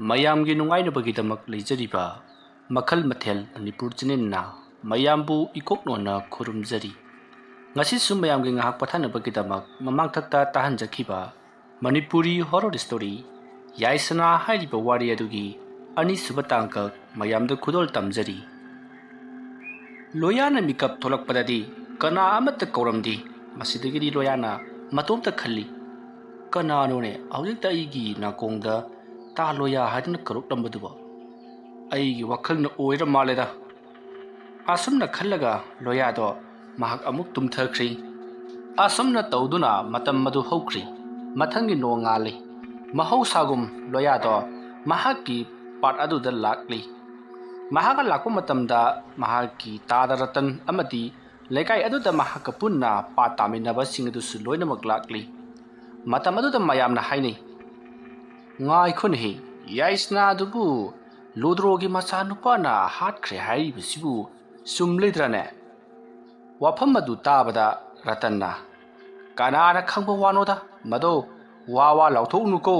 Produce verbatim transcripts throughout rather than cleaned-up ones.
ꯃꯌꯥꯝꯒꯤ ꯅꯨꯡꯉꯥꯏꯅꯕꯒꯤꯗꯃꯛ ꯂꯩꯖꯔꯤꯕ ꯃꯈꯜ ꯃꯊꯦꯜ ꯃꯅꯤꯄꯨꯔ ꯆꯦꯅꯦꯜꯅ ꯃꯌꯥꯝꯕꯨ ꯏꯀꯣꯛꯅꯣꯟꯅ ꯈꯨꯔꯨꯝꯖꯔꯤ꯫ ꯉꯁꯤꯁꯨ ꯃꯌꯥꯝꯒꯤ ꯉꯥꯏꯍꯥꯛ ꯄꯣꯊꯥꯅꯕꯒꯤꯗꯃꯛ ꯃꯃꯥꯡꯊꯛꯇ ꯇꯥꯍꯟꯖꯈꯤꯕ ꯃꯅꯤꯄꯨꯔꯤ ꯍꯣꯔꯣꯔ ꯁ꯭ꯇꯣꯔꯤ ꯌꯥꯏꯁꯅꯥ ꯍꯥꯏꯔꯤꯕ ꯋꯥꯔꯤ ꯑꯗꯨꯒꯤ ꯑꯅꯤꯁꯨꯕ ꯇꯥꯡꯀꯛ ꯃꯌꯥꯝꯗ ꯈꯨꯗꯣꯜ ꯇꯝꯖꯔꯤ꯫ ꯂꯣꯌꯥꯅ ꯃꯤꯀꯞ ꯊꯣꯛꯂꯛꯄꯗꯗꯤ ꯀꯅꯥ ꯑꯃꯠꯇ ꯀꯧꯔꯝꯗꯦ꯫ ꯃꯁꯤꯗꯒꯤꯗꯤ ꯂꯣꯌꯥꯅ ꯃꯇꯣꯝꯇ ꯈꯜꯂꯤ, "ꯀꯅꯥꯅꯣꯅꯦ ꯍꯧꯖꯤꯛꯇ ꯑꯩꯒꯤ ꯅꯥꯀꯣꯡꯗ 'ꯇꯥ ꯂꯣꯌꯥ' ꯍꯥꯏꯗꯨꯅ ꯀꯧꯔꯛꯂꯝꯕꯗꯨꯕꯣ? ꯑꯩꯒꯤ ꯋꯥꯈꯜꯅ ꯑꯣꯏꯔ ꯃꯥꯜꯂꯦꯗ"꯫ ꯑꯁꯨꯝꯅ ꯈꯜꯂꯒ ꯂꯣꯌꯥꯗꯣ ꯃꯍꯥꯛ ꯑꯃꯨꯛ ꯇꯨꯝꯊꯈ꯭ꯔꯤ꯫ ꯑꯁꯨꯝꯅ ꯇꯧꯗꯨꯅ ꯃꯇꯝ ꯑꯗꯨ ꯍꯧꯈ꯭ꯔꯤ꯫ ꯃꯊꯪꯒꯤ ꯅꯣꯡꯉꯥꯜꯂꯤ꯫ ꯃꯍꯧꯁꯥꯒꯨꯝ ꯂꯣꯌꯥꯗꯣ ꯃꯍꯥꯛꯀꯤ ꯄꯥꯠ ꯑꯗꯨꯗ ꯂꯥꯛꯂꯤ꯫ ꯃꯍꯥꯛꯅ ꯂꯥꯛꯄ ꯃꯇꯝꯗ ꯃꯍꯥꯛꯀꯤ ꯇꯥꯗ ꯔꯇꯟ ꯑꯃꯗꯤ ꯂꯩꯀꯥꯏ ꯑꯗꯨꯗ ꯃꯍꯥꯛꯀ ꯄꯨꯟꯅ ꯄꯥꯠ ꯇꯥꯃꯤꯟꯅꯕꯁꯤꯡ ꯑꯗꯨꯁꯨ ꯂꯣꯏꯅꯃꯛ ꯂꯥꯛꯂꯤ꯫ ꯃꯇꯝ ꯑꯗꯨꯗ ꯃꯌꯥꯝꯅ ꯍꯥꯏꯅꯩ, "ꯉꯥꯏꯈꯣꯅꯦꯍꯦ, ꯌꯥꯏꯁꯅꯥ ꯑꯗꯨꯕꯨ ꯂꯨꯗ꯭ꯔꯣꯒꯤ ꯃꯆꯥꯅꯨꯄꯥꯅ ꯍꯥꯠꯈ꯭ꯔꯦ ꯍꯥꯏꯔꯤꯕꯁꯤꯕꯨ ꯆꯨꯝꯂꯤꯗ꯭ꯔꯅꯦ?" ꯋꯥꯐꯝ ꯑꯗꯨ ꯇꯥꯕꯗ ꯔꯇꯟꯅ, "ꯀꯅꯥꯅ ꯈꯪꯕ ꯋꯥꯅꯣꯗ? ꯃꯗꯣ ꯋꯥ ꯋꯥ ꯂꯥꯎꯊꯣꯛꯎꯅꯨꯀꯣ꯫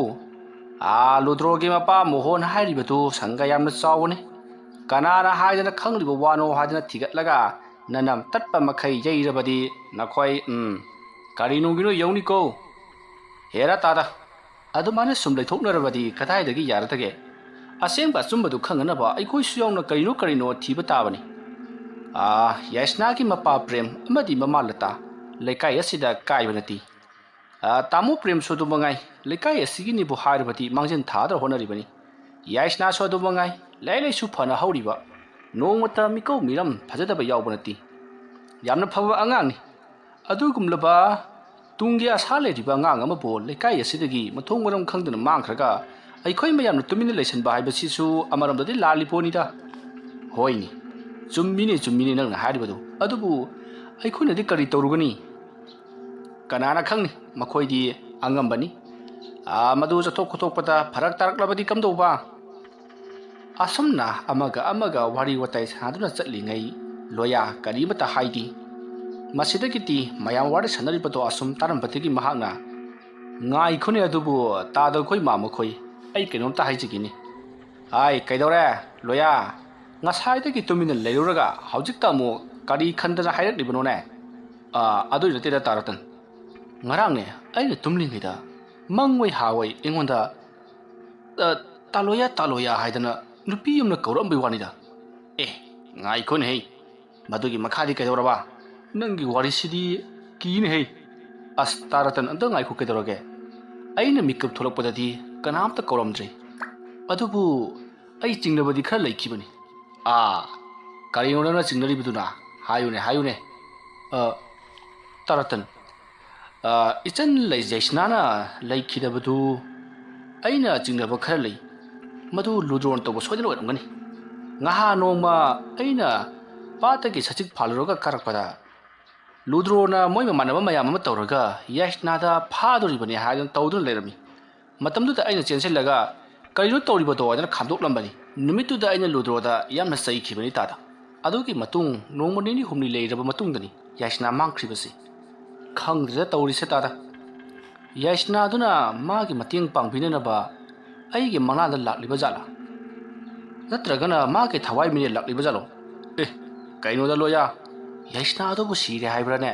ꯑꯥ, ꯂꯨꯗ꯭ꯔꯣꯒꯤ ꯃꯄꯥ ꯃꯣꯍꯣꯟ ꯍꯥꯏꯔꯤꯕꯗꯨ ꯁꯪꯒ ꯌꯥꯝꯅ ꯆꯥꯎꯕꯅꯤ꯫ ꯀꯅꯥꯅ ꯍꯥꯏꯗꯅ ꯈꯪꯂꯤꯕ ꯋꯥꯅꯣ ꯍꯥꯏꯗꯅ ꯊꯤꯒꯠꯂꯒ ꯅꯅꯝ ꯇꯠꯄ ꯃꯈꯩ ꯌꯩꯔꯕꯗꯤ ꯅꯈꯣꯏ, ꯎꯝ, ꯀꯔꯤ ꯅꯨꯡꯒꯤꯅꯣ ꯌꯧꯅꯤꯀꯣ꯫ ꯍꯦꯔꯥ ꯇꯥꯗ, ꯑꯗꯨꯃꯥꯏꯅ ꯁꯨꯝ ꯂꯩꯊꯣꯛꯅꯔꯕꯗꯤ ꯀꯗꯥꯏꯗꯒꯤ ꯌꯥꯔꯗꯒꯦ? ꯑꯁꯦꯡꯕ ꯑꯆꯨꯝꯕꯗꯨ ꯈꯪꯅꯅꯕ ꯑꯩꯈꯣꯏꯁꯨ ꯌꯥꯎꯅ ꯀꯔꯤꯅꯣ ꯀꯔꯤꯅꯣ ꯊꯤꯕ ꯇꯥꯕꯅꯤ꯫ ꯑꯥ, ꯌꯥꯏꯁꯅꯥꯒꯤ ꯃꯄꯥ ꯄ꯭ꯔꯦꯝ ꯑꯃꯗꯤ ꯃꯃꯥ ꯂꯇꯥ ꯂꯩꯀꯥꯏ ꯑꯁꯤꯗ ꯀꯥꯏꯕ ꯅꯠꯇꯦ꯫ ꯑꯥ, ꯇꯥꯃꯣ ꯄ꯭ꯔꯦꯝꯁꯨ ꯑꯗꯨ ꯃꯉꯥꯏ, ꯂꯩꯀꯥꯏ ꯑꯁꯤꯒꯤꯅꯤꯕꯨ ꯍꯥꯏꯔꯕꯗꯤ ꯃꯥꯡꯖꯤꯟ ꯊꯥꯗ꯭ꯔ ꯍꯣꯠꯅꯔꯤꯕꯅꯤ꯫ ꯌꯥꯏꯁꯅꯥꯁꯨ ꯑꯗꯨ ꯃꯉꯥꯏ, ꯂꯥꯏꯔꯤꯛ ꯂꯥꯏꯁꯨ ꯐꯅ ꯍꯧꯔꯤꯕ, ꯅꯣꯡꯃꯇ ꯃꯤꯀꯧ ꯃꯤꯔꯝ ꯐꯖꯗꯕ ꯌꯥꯎꯕ ꯅꯠꯇꯦ꯫ ꯌꯥꯝꯅ ꯐꯕ ꯑꯉꯥꯡꯅꯤ꯫ ꯑꯗꯨꯒꯨꯝꯂꯕ ꯇꯨꯡꯒꯤ ꯑꯁꯥ ꯂꯩꯔꯤꯕ ꯑꯉꯥꯡ ꯑꯃꯕꯨ ꯂꯩꯀꯥꯏ ꯑꯁꯤꯗꯒꯤ ꯃꯊꯣꯡ ꯃꯔꯝ ꯈꯪꯗꯅ ꯃꯥꯡꯈ꯭ꯔꯒ ꯑꯩꯈꯣꯏ ꯃꯌꯥꯝꯅ ꯇꯨꯃꯤꯟꯅ ꯂꯩꯁꯤꯟꯕ ꯍꯥꯏꯕꯁꯤꯁꯨ ꯑꯃꯔꯣꯝꯗꯗꯤ ꯂꯥꯜꯂꯤ ꯄꯣꯠꯅꯤꯗ꯫ ꯍꯣꯏꯅꯦ, ꯆꯨꯝꯃꯤꯅꯦ, ꯆꯨꯝꯃꯤꯅꯦ ꯅꯪꯅ ꯍꯥꯏꯔꯤꯕꯗꯨ꯫ ꯑꯗꯨꯕꯨ ꯑꯩꯈꯣꯏꯅꯗꯤ ꯀꯔꯤ ꯇꯧꯔꯨꯒꯅꯤ? ꯀꯅꯥꯅ ꯈꯪꯅꯤ? ꯃꯈꯣꯏꯗꯤ ꯑꯉꯝꯕꯅꯤ꯫ ꯑꯥ, ꯃꯗꯨ ꯆꯠꯊꯣꯛ ꯈꯣꯠꯇꯣꯛꯄꯗ ꯐꯔꯛ ꯇꯥꯔꯛꯂꯕꯗꯤ ꯀꯝꯗꯧꯕ? ꯑꯁꯨꯝꯅ ꯑꯃꯒ ꯑꯃꯒ ꯋꯥꯔꯤ ꯋꯥꯇꯥꯏ ꯁꯥꯟꯅꯗꯨꯅ ꯆꯠꯂꯤꯉꯩ ꯂꯣꯌꯥ ꯀꯔꯤꯃꯇ ꯍꯥꯏꯗꯦ꯫ ꯃꯁꯤꯗꯒꯤꯗꯤ ꯃꯌꯥꯝ ꯋꯥꯔꯤ ꯁꯥꯟꯅꯔꯤꯕꯗꯣ ꯑꯁꯨꯝ ꯇꯥꯔꯝꯕꯗꯒꯤ ꯃꯍꯥꯛꯅ, "ꯉꯥꯏꯈꯣꯅꯦ, ꯑꯗꯨꯕꯨ ꯇꯥꯗ ꯈꯣꯏ ꯃꯥ ꯃꯈꯣꯏ, ꯑꯩ ꯀꯩꯅꯣꯝꯇ ꯍꯥꯏꯖꯒꯦꯅꯦ꯫ ꯑꯥꯏ, ꯀꯩꯗꯧꯔꯦ, ꯂꯣꯌꯥ? ꯉꯁꯥꯏꯗꯒꯤ ꯇꯨꯃꯤꯟꯅ ꯂꯩꯔꯨꯔꯒ ꯍꯧꯖꯤꯛꯇ ꯑꯃꯨꯛ ꯀꯔꯤ ꯈꯟꯗꯅ ꯍꯥꯏꯔꯛꯂꯤꯕꯅꯣꯅꯦ? ꯑꯥ, ꯑꯗꯨꯏ ꯅꯠꯇꯦꯗ, ꯇꯥ ꯔꯇꯟ꯫ ꯉꯔꯥꯡꯅꯦ, ꯑꯩꯅ ꯇꯨꯝꯂꯤꯉꯩꯗ ꯃꯪꯑꯣꯏ ꯍꯥꯑꯣꯏ ꯑꯩꯉꯣꯟꯗ, ꯑ, "ꯇꯥꯂꯣꯌꯥ, ꯇꯥꯂꯣꯌꯥ" ꯍꯥꯏꯗꯅ ꯅꯨꯄꯤ ꯑꯃꯅ ꯀꯧꯔꯛꯑꯝꯕꯩ ꯋꯥꯅꯤꯗ꯫ ꯑꯦ, ꯉꯥꯏꯈꯣꯅꯦꯍꯦ, ꯃꯗꯨꯒꯤ ꯃꯈꯥꯗꯤ ꯀꯩꯗꯧꯔꯕ? ꯅꯪꯒꯤ ꯋꯥꯔꯤꯁꯤꯗꯤ ꯀꯤꯅꯦꯍꯦ꯫ ꯑꯁ, ꯇꯥ ꯔꯇꯟ, ꯑꯝꯇ ꯉꯥꯏꯈꯣ, ꯀꯩꯗꯧꯔꯒꯦ? ꯑꯩꯅ ꯃꯤꯀꯞ ꯊꯣꯛꯂꯛꯄꯗꯗꯤ ꯀꯅꯥꯝꯇ ꯀꯧꯔꯝꯗ꯭ꯔꯦ꯫ ꯑꯗꯨꯕꯨ ꯑꯩ ꯆꯤꯡꯅꯕꯗꯤ ꯈꯔ ꯂꯩꯈꯤꯕꯅꯤ꯫ ꯑꯥ, ꯀꯔꯤꯅꯣ ꯅꯪꯅ ꯆꯤꯡꯅꯔꯤꯕꯗꯨꯅ? ꯍꯥꯏꯌꯨꯅꯦ, ꯍꯥꯏꯌꯨꯅꯦ꯫ ꯑ, ꯇꯥ ꯔꯇꯟ, ꯑ, ꯏꯆꯟ ꯂꯩ ꯌꯥꯏꯁꯅꯥꯅ ꯂꯩꯈꯤꯗꯕꯗꯨ ꯑꯩꯅ ꯆꯤꯡꯅꯕ ꯈꯔ ꯂꯩ꯫ ꯃꯗꯨ ꯂꯨꯗ꯭ꯔꯣꯟ ꯇꯧꯕ ꯁꯣꯏꯗꯅ ꯑꯣꯏꯔꯝꯒꯅꯤ꯫ ꯉꯍꯥ ꯅꯣꯡꯃ ꯑꯩꯅ ꯄꯥꯠꯇꯒꯤ ꯁꯖꯤꯛ ꯐꯥꯜꯂꯨꯔꯒ ꯀꯥꯔꯛꯄꯗ, ꯂꯨꯗ꯭ꯔꯣꯅ ꯃꯣꯏ ꯃꯃꯥꯟꯅꯕ ꯃꯌꯥꯝ ꯑꯃ ꯇꯧꯔꯒ ꯌꯥꯏꯁꯅꯥꯗ ꯐꯥꯗꯣꯔꯤꯕꯅꯤ ꯍꯥꯏꯗꯅ ꯇꯧꯗꯨꯅ ꯂꯩꯔꯝꯃꯤ꯫ ꯃꯇꯝꯗꯨꯗ ꯑꯩꯅ ꯆꯦꯟꯁꯤꯜꯂꯒ, "ꯀꯔꯤꯅꯣ ꯇꯧꯔꯤꯕꯗꯣ?" ꯍꯥꯏꯗꯅ ꯈꯥꯝꯗꯣꯛꯂꯝꯕꯅꯤ꯫ ꯅꯨꯃꯤꯠꯇꯨꯗ ꯑꯩꯅ ꯂꯨꯗ꯭ꯔꯣꯗ ꯌꯥꯝꯅ ꯆꯩꯈꯤꯕꯅꯤ, ꯇꯥꯗ꯫ ꯑꯗꯨꯒꯤ ꯃꯇꯨꯡ ꯅꯣꯡꯃ ꯅꯤꯅꯤ ꯍꯨꯝꯅꯤ ꯂꯩꯔꯕ ꯃꯇꯨꯡꯗꯅꯤ ꯌꯥꯏꯁꯅꯥ ꯃꯥꯡꯈ꯭ꯔꯤꯕꯁꯤ꯫ ꯈꯪꯗ꯭ꯔꯦꯗ ꯇꯧꯔꯤꯁꯦ, ꯇꯥꯗ꯫ ꯌꯥꯏꯁꯅꯥꯗꯨꯅ ꯃꯥꯒꯤ ꯃꯇꯦꯡ ꯄꯥꯡꯕꯤꯅꯅꯕ ꯑꯩꯒꯤ ꯃꯪꯂꯥꯟꯗ ꯂꯥꯛꯂꯤꯕ ꯖꯥꯠꯂꯥ? ꯅꯠꯇ꯭ꯔꯒꯅ ꯃꯥꯒꯤ ꯊꯋꯥꯏ ꯃꯤꯔꯦꯜ ꯂꯥꯛꯂꯤꯕ ꯖꯥꯠꯂꯣ? ꯑꯦ, ꯀꯩꯅꯣꯗ, ꯂꯣꯌꯥ, ꯌꯥꯏꯁꯅꯥ ꯑꯗꯨꯕꯨ ꯁꯤꯔꯦ ꯍꯥꯏꯕ꯭ꯔꯥꯅꯦ?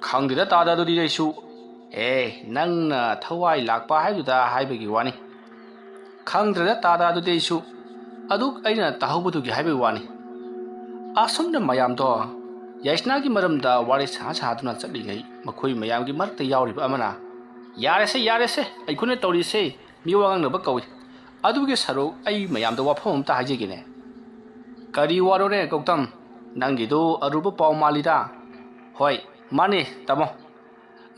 ꯈꯪꯗꯦꯗ, ꯇꯥꯗ, ꯑꯗꯨꯗꯤ ꯑꯩꯁꯨ꯫ ꯑꯦ, ꯅꯪꯅ ꯊꯋꯥꯏ ꯂꯥꯛꯄ ꯍꯥꯏꯕꯗꯨꯗ ꯍꯥꯏꯕꯒꯤ ꯋꯥꯅꯤ꯫ ꯈꯪꯗ꯭ꯔꯦꯗ, ꯇꯥꯗ, ꯑꯗꯨꯗꯤ ꯑꯩꯁꯨ꯫ ꯑꯗꯨꯛ ꯑꯩꯅ ꯇꯥꯍꯧꯕꯗꯨꯒꯤ ꯍꯥꯏꯕꯒꯤ ꯋꯥꯅꯤ꯫ ꯑꯁꯨꯝꯅ ꯃꯌꯥꯝꯗꯣ ꯌꯥꯏꯁꯅꯥꯒꯤ ꯃꯔꯝꯗ ꯋꯥꯔꯤ ꯁꯥ ꯁꯥꯗꯨꯅ ꯆꯠꯂꯤꯉꯩ, ꯃꯈꯣꯏ ꯃꯌꯥꯝꯒꯤ ꯃꯔꯛꯇ ꯌꯥꯎꯔꯤꯕ ꯑꯃꯅ, "ꯌꯥꯔꯦꯁꯦ, ꯌꯥꯔꯦꯁꯦ, ꯑꯩꯈꯣꯏꯅ ꯇꯧꯔꯤꯁꯦ ꯃꯤꯋꯥ ꯉꯥꯡꯅꯕ ꯀꯧꯏ꯫ ꯑꯗꯨꯒꯤ ꯁꯔꯨꯛ ꯑꯩ ꯃꯌꯥꯝꯗ ꯋꯥꯐꯝ ꯑꯝꯇ ꯍꯥꯏꯖꯒꯦꯅꯦ꯫" "ꯀꯔꯤ ꯋꯥꯔꯣꯅꯦ ꯒꯧꯇꯝ? ꯅꯪꯒꯤꯗꯨ ꯑꯔꯨꯕ ꯄꯥꯎ ꯃꯥꯜꯂꯤꯗ꯫" "ꯍꯣꯏ, ꯃꯥꯅꯦ ꯇꯥꯃꯣ꯫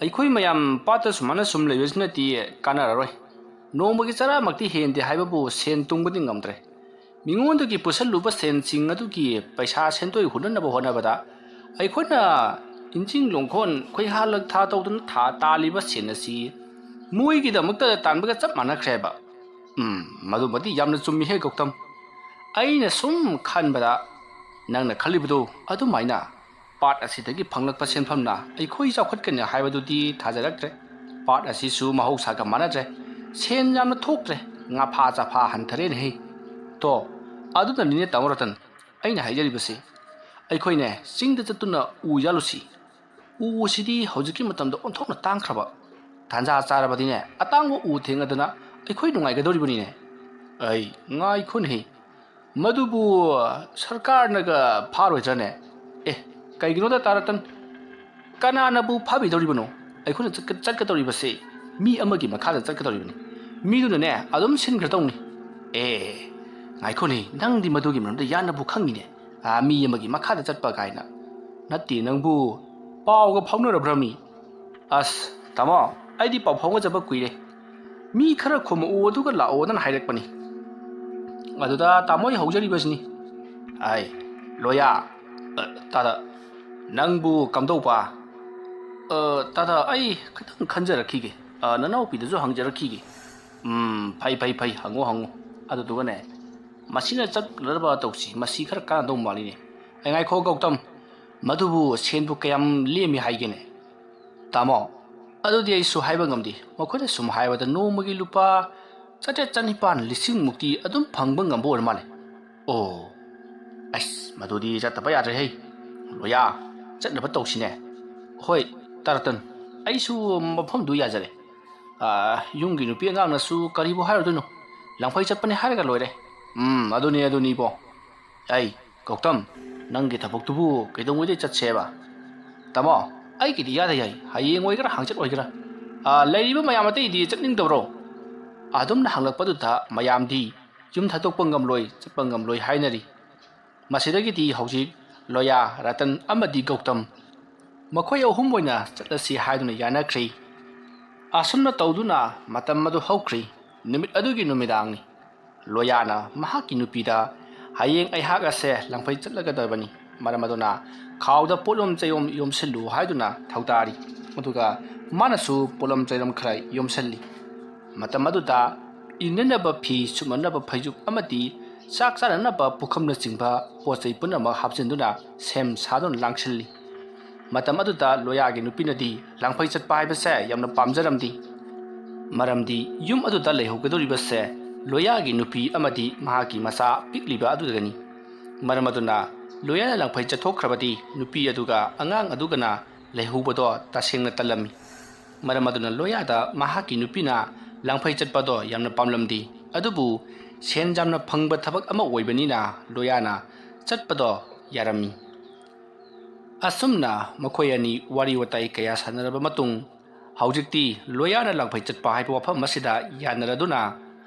ꯑꯩꯈꯣꯏ ꯃꯌꯥꯝ ꯄꯥꯠꯇ ꯁꯨꯃꯥꯏꯅ ꯁꯨꯝ ꯂꯩꯕꯁꯤꯅꯗꯤ ꯀꯥꯟꯅꯔꯔꯣꯏ꯫ ꯅꯣꯡꯃꯒꯤ ꯆꯔꯥꯃꯛꯇꯤ ꯍꯦꯟꯗꯦ ꯍꯥꯏꯕꯕꯨ ꯁꯦꯟ ꯇꯨꯡꯕꯗꯤ ꯉꯝꯗ꯭ꯔꯦ꯫ ꯃꯤꯉꯣꯟꯗꯒꯤ ꯄꯨꯁꯜꯂꯨꯕ ꯁꯦꯟꯁꯤꯡ ꯑꯗꯨꯒꯤ ꯄꯩꯁꯥ ꯁꯦꯟꯗꯣꯏ ꯍꯨꯟꯅꯅꯕ ꯍꯣꯠꯅꯕꯗ ꯑꯩꯈꯣꯏꯅ ꯏꯟꯖꯤꯡ ꯂꯣꯡꯈꯣꯟ ꯈꯣꯏꯍꯥ ꯂꯛꯊꯥ ꯇꯧꯗꯨꯅ ꯊꯥ ꯇꯥꯜꯂꯤꯕ ꯁꯦꯟ ꯑꯁꯤ ꯃꯣꯏꯒꯤꯗꯃꯛꯇ ꯇꯥꯟꯕꯒ ꯆꯞ ꯃꯥꯟꯅꯈ꯭ꯔꯦꯕ꯫" "ꯎꯝ, ꯃꯗꯨꯃꯗꯤ ꯌꯥꯝꯅ ꯆꯨꯝꯃꯤꯍꯦ ꯒꯧꯇꯝ꯫ ꯑꯩꯅ ꯁꯨꯝ ꯈꯟꯕꯗ ꯅꯪꯅ ꯈꯜꯂꯤꯕꯗꯨ ꯑꯗꯨꯃꯥꯏꯅ ꯄꯥꯠ ꯑꯁꯤꯗꯒꯤ ꯐꯪꯂꯛꯄ ꯁꯦꯟꯐꯝꯅ ꯑꯩꯈꯣꯏ ꯆꯥꯎꯈꯠꯀꯅꯤ ꯍꯥꯏꯕꯗꯨꯗꯤ ꯊꯥꯖꯔꯛꯇ꯭ꯔꯦ꯫ ꯄꯥꯠ ꯑꯁꯤꯁꯨ ꯃꯍꯧꯁꯥꯒ ꯃꯥꯟꯅꯗ꯭ꯔꯦ꯫ ꯁꯦꯟ ꯌꯥꯝꯅ ꯊꯣꯛꯇ꯭ꯔꯦ꯫ ꯉꯥꯐꯥ ꯆꯥꯐꯥ ꯍꯟꯊꯔꯦꯅꯦꯍꯦ꯫ ꯇꯣ, ꯑꯗꯨꯅꯅꯤꯅꯦ ꯇꯥꯃꯣ ꯔꯇꯟ, ꯑꯩꯅ ꯍꯥꯏꯖꯔꯤꯕꯁꯤ꯫ ꯑꯩꯈꯣꯏꯅꯦ ꯆꯤꯡꯗ ꯆꯠꯇꯨꯅ ꯎ ꯌꯥꯜꯂꯨꯁꯤ꯫ ꯎ ꯑꯁꯤꯗꯤ ꯍꯧꯖꯤꯛꯀꯤ ꯃꯇꯝꯗ ꯑꯣꯟꯊꯣꯛꯅ ꯇꯥꯡꯈ꯭ꯔꯕ꯫ ꯇꯥꯟꯖꯥ ꯆꯥꯔꯕꯗꯤꯅꯦ ꯑꯇꯥꯡꯕ ꯎ ꯊꯦꯡꯉꯗꯅ ꯑꯩꯈꯣꯏ ꯅꯨꯡꯉꯥꯏꯒꯗꯧꯔꯤꯕꯅꯤꯅꯦ꯫ ꯑꯩ ꯉꯥꯏꯈꯣꯅꯦꯍꯦ, ꯃꯗꯨꯕꯨ ꯁꯔꯀꯥꯔꯅꯒ ꯐꯥꯔꯣꯏꯗ꯭ꯔꯅꯦ? ꯑꯦ, ꯀꯩꯒꯤꯅꯣꯗ ꯇꯥ ꯔꯇꯟ, ꯀꯅꯥꯅꯕꯨ ꯐꯥꯕꯤꯗꯧꯔꯤꯕꯅꯣ? ꯑꯩꯈꯣꯏꯅ ꯆꯠꯀ-, ꯆꯠꯀꯗꯧꯔꯤꯕꯁꯤ ꯃꯤ ꯑꯃꯒꯤ ꯃꯈꯥꯗ ꯆꯠꯀꯗꯧꯔꯤꯕꯅꯤ꯫ ꯃꯤꯗꯨꯅꯅꯦ ꯑꯗꯨꯝ ꯁꯤꯟꯈ꯭ꯔꯗꯧꯅꯤ꯫ ꯑꯦ, ꯉꯥꯏꯈꯣꯅꯦ, ꯅꯪꯗꯤ ꯃꯗꯨꯒꯤ ꯃꯔꯝꯗ ꯌꯥꯝꯅꯕꯨ ꯈꯪꯉꯤꯅꯦ꯫ ꯑꯥ, ꯃꯤ ꯑꯃꯒꯤ ꯃꯈꯥꯗ ꯆꯠꯄ ꯀꯥꯏꯅ꯫ ꯅꯠꯇꯦ, ꯅꯪꯕꯨ ꯄꯥꯎꯒ ꯐꯥꯎꯅꯔꯕ꯭ꯔꯃꯤ? ꯑꯁ, ꯇꯥꯃꯣ, ꯑꯩꯗꯤ ꯄꯥꯎ ꯐꯥꯎꯅꯖꯕ ꯀꯨꯏꯔꯦ꯫ ꯃꯤ ꯈꯔ ꯈꯨꯝꯃꯛꯑꯣ ꯑꯗꯨꯒ ꯂꯥꯛꯑꯣꯅ ꯍꯥꯏꯔꯛꯄꯅꯤ꯫ ꯑꯗꯨꯗ ꯇꯥꯃꯣ ꯑꯩ ꯍꯧꯖꯔꯤꯕꯁꯤꯅꯤ꯫ ꯑꯥꯏ, ꯂꯣꯌꯥ, ꯑ, ꯇꯥꯗ, ꯅꯪꯕꯨ ꯀꯝꯗꯧꯕ? ꯑ, ꯇꯥꯗ, ꯑꯩ ꯈꯤꯇꯪ ꯈꯟꯖꯔꯛꯈꯤꯒꯦ꯫ ꯑ, ꯅꯅꯥꯎꯄꯤꯗꯁꯨ ꯍꯪꯖꯔꯛꯈꯤꯒꯦ꯫ ꯎꯝ, ꯐꯩ, ꯐꯩ, ꯐꯩ, ꯍꯪꯉꯣ, ꯍꯪꯉꯣ꯫ ꯑꯗꯨꯗꯨꯒꯅꯦ, ꯃꯁꯤꯅ ꯆꯠꯅꯅꯕ ꯇꯧꯁꯤ꯫ ꯃꯁꯤ ꯈꯔ ꯀꯥꯟꯅꯗꯧ ꯃꯥꯜꯂꯤꯅꯦ꯫ ꯑꯩ ꯉꯥꯏꯈꯣ ꯒꯧꯇꯝ, ꯃꯗꯨꯕꯨ ꯁꯦꯟꯕꯨ ꯀꯌꯥꯝ ꯂꯦꯝꯃꯤ ꯍꯥꯏꯒꯦꯅꯦ? ꯇꯥꯃꯣ, ꯑꯗꯨꯗꯤ ꯑꯩꯁꯨ ꯍꯥꯏꯕ ꯉꯝꯗꯦ꯫ ꯃꯈꯣꯏꯅ ꯁꯨꯝ ꯍꯥꯏꯕꯗ ꯅꯣꯡꯃꯒꯤ ꯂꯨꯄꯥ ꯆꯥꯇ꯭ꯔꯦꯠ ꯆꯅꯤꯄꯥꯟ ꯂꯤꯁꯤꯡ ꯃꯨꯛꯇꯤ ꯑꯗꯨꯝ ꯐꯪꯕ ꯉꯝꯕ ꯑꯣꯏꯔ ꯃꯥꯜꯂꯦ꯫ ꯑꯣ, ꯑꯁ, ꯃꯗꯨꯗꯤ ꯆꯠꯇꯕ ꯌꯥꯗ꯭ꯔꯦꯍꯦ꯫ ꯂꯣꯌꯥ, ꯆꯠꯅꯕ ꯇꯧꯁꯤꯅꯦ꯫ ꯍꯣꯏ, ꯇꯥ ꯔꯇꯟ, ꯑꯩꯁꯨ ꯃꯐꯝꯗꯨ ꯌꯥꯖꯔꯦ꯫ ꯑꯥ, ꯌꯨꯝꯒꯤ ꯅꯨꯄꯤ ꯑꯉꯥꯡꯅꯁꯨ ꯀꯔꯤꯕꯨ ꯍꯥꯏꯔꯨꯗꯣꯏꯅꯣ? ꯂꯪꯐꯩ ꯆꯠꯄꯅꯦ ꯍꯥꯏꯔꯒ ꯂꯣꯏꯔꯦ꯫ ꯎꯝ, ꯑꯗꯨꯅꯤ, ꯑꯗꯨꯅꯤꯕꯣ꯫ ꯑꯩ, ꯒꯧꯇꯝ, ꯅꯪꯒꯤ ꯊꯕꯛꯇꯨꯕꯨ ꯀꯩꯗꯧꯉꯩꯗꯩ ꯆꯠꯁꯦꯕ? ꯇꯥꯃꯣ, ꯑꯩꯒꯤꯗꯤ ꯏꯌꯥꯗ ꯌꯥꯏ꯫ ꯍꯌꯦꯡ ꯑꯣꯏꯒꯦꯔꯥ, ꯍꯪꯆꯤꯠ ꯑꯣꯏꯒꯦꯔꯥ꯫ ꯑꯥ, ꯂꯩꯔꯤꯕ ꯃꯌꯥꯝ ꯑꯇꯩꯗꯤ ꯆꯠꯅꯤꯡꯗꯕ꯭ꯔꯣ? ꯑꯗꯨꯝꯅ ꯍꯪꯂꯛꯄꯗꯨꯗ ꯃꯌꯥꯝꯗꯤ ꯌꯨꯝ ꯊꯥꯗꯣꯛꯄ ꯉꯝꯂꯣꯏ, ꯆꯠꯄ ꯉꯝꯂꯣꯏ ꯍꯥꯏꯅꯔꯤ꯫ ꯃꯁꯤꯗꯒꯤꯗꯤ ꯍꯧꯖꯤꯛ ꯂꯣꯌꯥ, ꯔꯇꯟ ꯑꯃꯗꯤ ꯒꯧꯇꯝ ꯃꯈꯣꯏ ꯑꯍꯨꯝ ꯑꯣꯏꯅ ꯆꯠꯂꯁꯤ ꯍꯥꯏꯗꯨꯅ ꯌꯥꯅꯈ꯭ꯔꯤ꯫ ꯑꯁꯨꯝꯅ ꯇꯧꯗꯨꯅ ꯃꯇꯝ ꯑꯗꯨ ꯍꯧꯈ꯭ꯔꯤ꯫ ꯅꯨꯃꯤꯠ ꯑꯗꯨꯒꯤ ꯅꯨꯃꯤꯗꯥꯡꯅꯤ꯫ ꯂꯣꯌꯥꯅ ꯃꯍꯥꯛꯀꯤ ꯅꯨꯄꯤꯗ, "ꯍꯌꯦꯡ ꯑꯩꯍꯥꯛ ꯑꯁꯦ ꯂꯪꯐꯩ ꯆꯠꯂꯒꯗꯕꯅꯤ, ꯃꯔꯝ ꯑꯗꯨꯅ ꯈꯥꯎꯗ ꯄꯣꯠꯂꯣꯝ ꯆꯩꯔꯣꯝ ꯌꯣꯝꯁꯤꯜꯂꯨ" ꯍꯥꯏꯗꯨꯅ ꯊꯧꯗꯥꯔꯤ꯫ ꯑꯗꯨꯒ ꯃꯥꯅꯁꯨ ꯄꯣꯠꯂꯣꯝ ꯆꯩꯔꯣꯝ ꯈꯔ ꯌꯣꯝꯁꯤꯜꯂꯤ꯫ ꯃꯇꯝ ꯑꯗꯨꯗ ꯏꯟꯅꯅꯕ ꯐꯤ, ꯁꯨꯞꯅꯅꯕ ꯐꯩꯖꯨꯞ ꯑꯃꯗꯤ ꯆꯥꯛ ꯆꯥꯅꯅꯕ ꯄꯨꯈꯝꯅꯆꯤꯡꯕ ꯄꯣꯠ ꯆꯩ ꯄꯨꯝꯅꯃꯛ ꯍꯥꯞꯆꯤꯟꯗꯨꯅ ꯁꯦꯝ ꯁꯥꯗꯨꯅ ꯂꯥꯡꯁꯤꯜꯂꯤ꯫ ꯃꯇꯝ ꯑꯗꯨꯗ ꯂꯣꯌꯥꯒꯤ ꯅꯨꯄꯤꯅꯗꯤ ꯂꯥꯡꯐꯩ ꯆꯠꯄ ꯍꯥꯏꯕꯁꯦ ꯌꯥꯝꯅ ꯄꯥꯝꯖꯔꯝꯗꯦ꯫ ꯃꯔꯝꯗꯤ ꯌꯨꯝ ꯑꯗꯨꯗ ꯂꯩꯍꯧꯒꯗꯧꯔꯤꯕꯁꯦ ꯂꯣꯌꯥꯒꯤ ꯅꯨꯄꯤ ꯑꯃꯗꯤ ꯃꯍꯥꯛꯀꯤ ꯃꯆꯥ ꯄꯤꯛꯂꯤꯕ ꯑꯗꯨꯗꯒꯅꯤ꯫ ꯃꯔꯝ ꯑꯗꯨꯅ ꯂꯣꯌꯥꯅ ꯂꯪꯐꯩ ꯆꯠꯊꯣꯛꯈ꯭ꯔꯕꯗꯤ ꯅꯨꯄꯤ ꯑꯗꯨꯒ ꯑꯉꯥꯡ ꯑꯗꯨꯒꯅ ꯂꯩꯍꯧꯕꯗꯣ ꯇꯁꯦꯡꯅ ꯇꯜꯂꯝꯃꯤ꯫ ꯃꯔꯝ ꯑꯗꯨꯅ ꯂꯣꯌꯥꯗ ꯃꯍꯥꯛꯀꯤ ꯅꯨꯄꯤꯅ ꯂꯪꯐꯩ ꯆꯠꯄꯗꯣ ꯌꯥꯝꯅ ꯄꯥꯝꯂꯝꯗꯦ꯫ ꯑꯗꯨꯕꯨ ꯁꯦꯟ ꯌꯥꯝꯅ ꯐꯪꯕ ꯊꯕꯛ ꯑꯃ ꯑꯣꯏꯕꯅꯤꯅ ꯂꯣꯌꯥꯅ ꯆꯠꯄꯗꯣ ꯌꯥꯔꯝꯃꯤ꯫ ꯑꯁꯨꯝꯅ ꯃꯈꯣꯏ ꯑꯅꯤ ꯋꯥꯔꯤ ꯋꯥꯇꯥꯏ ꯀꯌꯥ ꯁꯥꯟꯅꯔꯕ ꯃꯇꯨꯡ, ꯍꯧꯖꯤꯛꯇꯤ ꯂꯣꯌꯥꯅ ꯂꯪꯐꯩ ꯆꯠꯄ ꯍꯥꯏꯕ ꯋꯥꯐꯝ ꯑꯁꯤꯗ ꯌꯥꯅꯔꯗꯨꯅ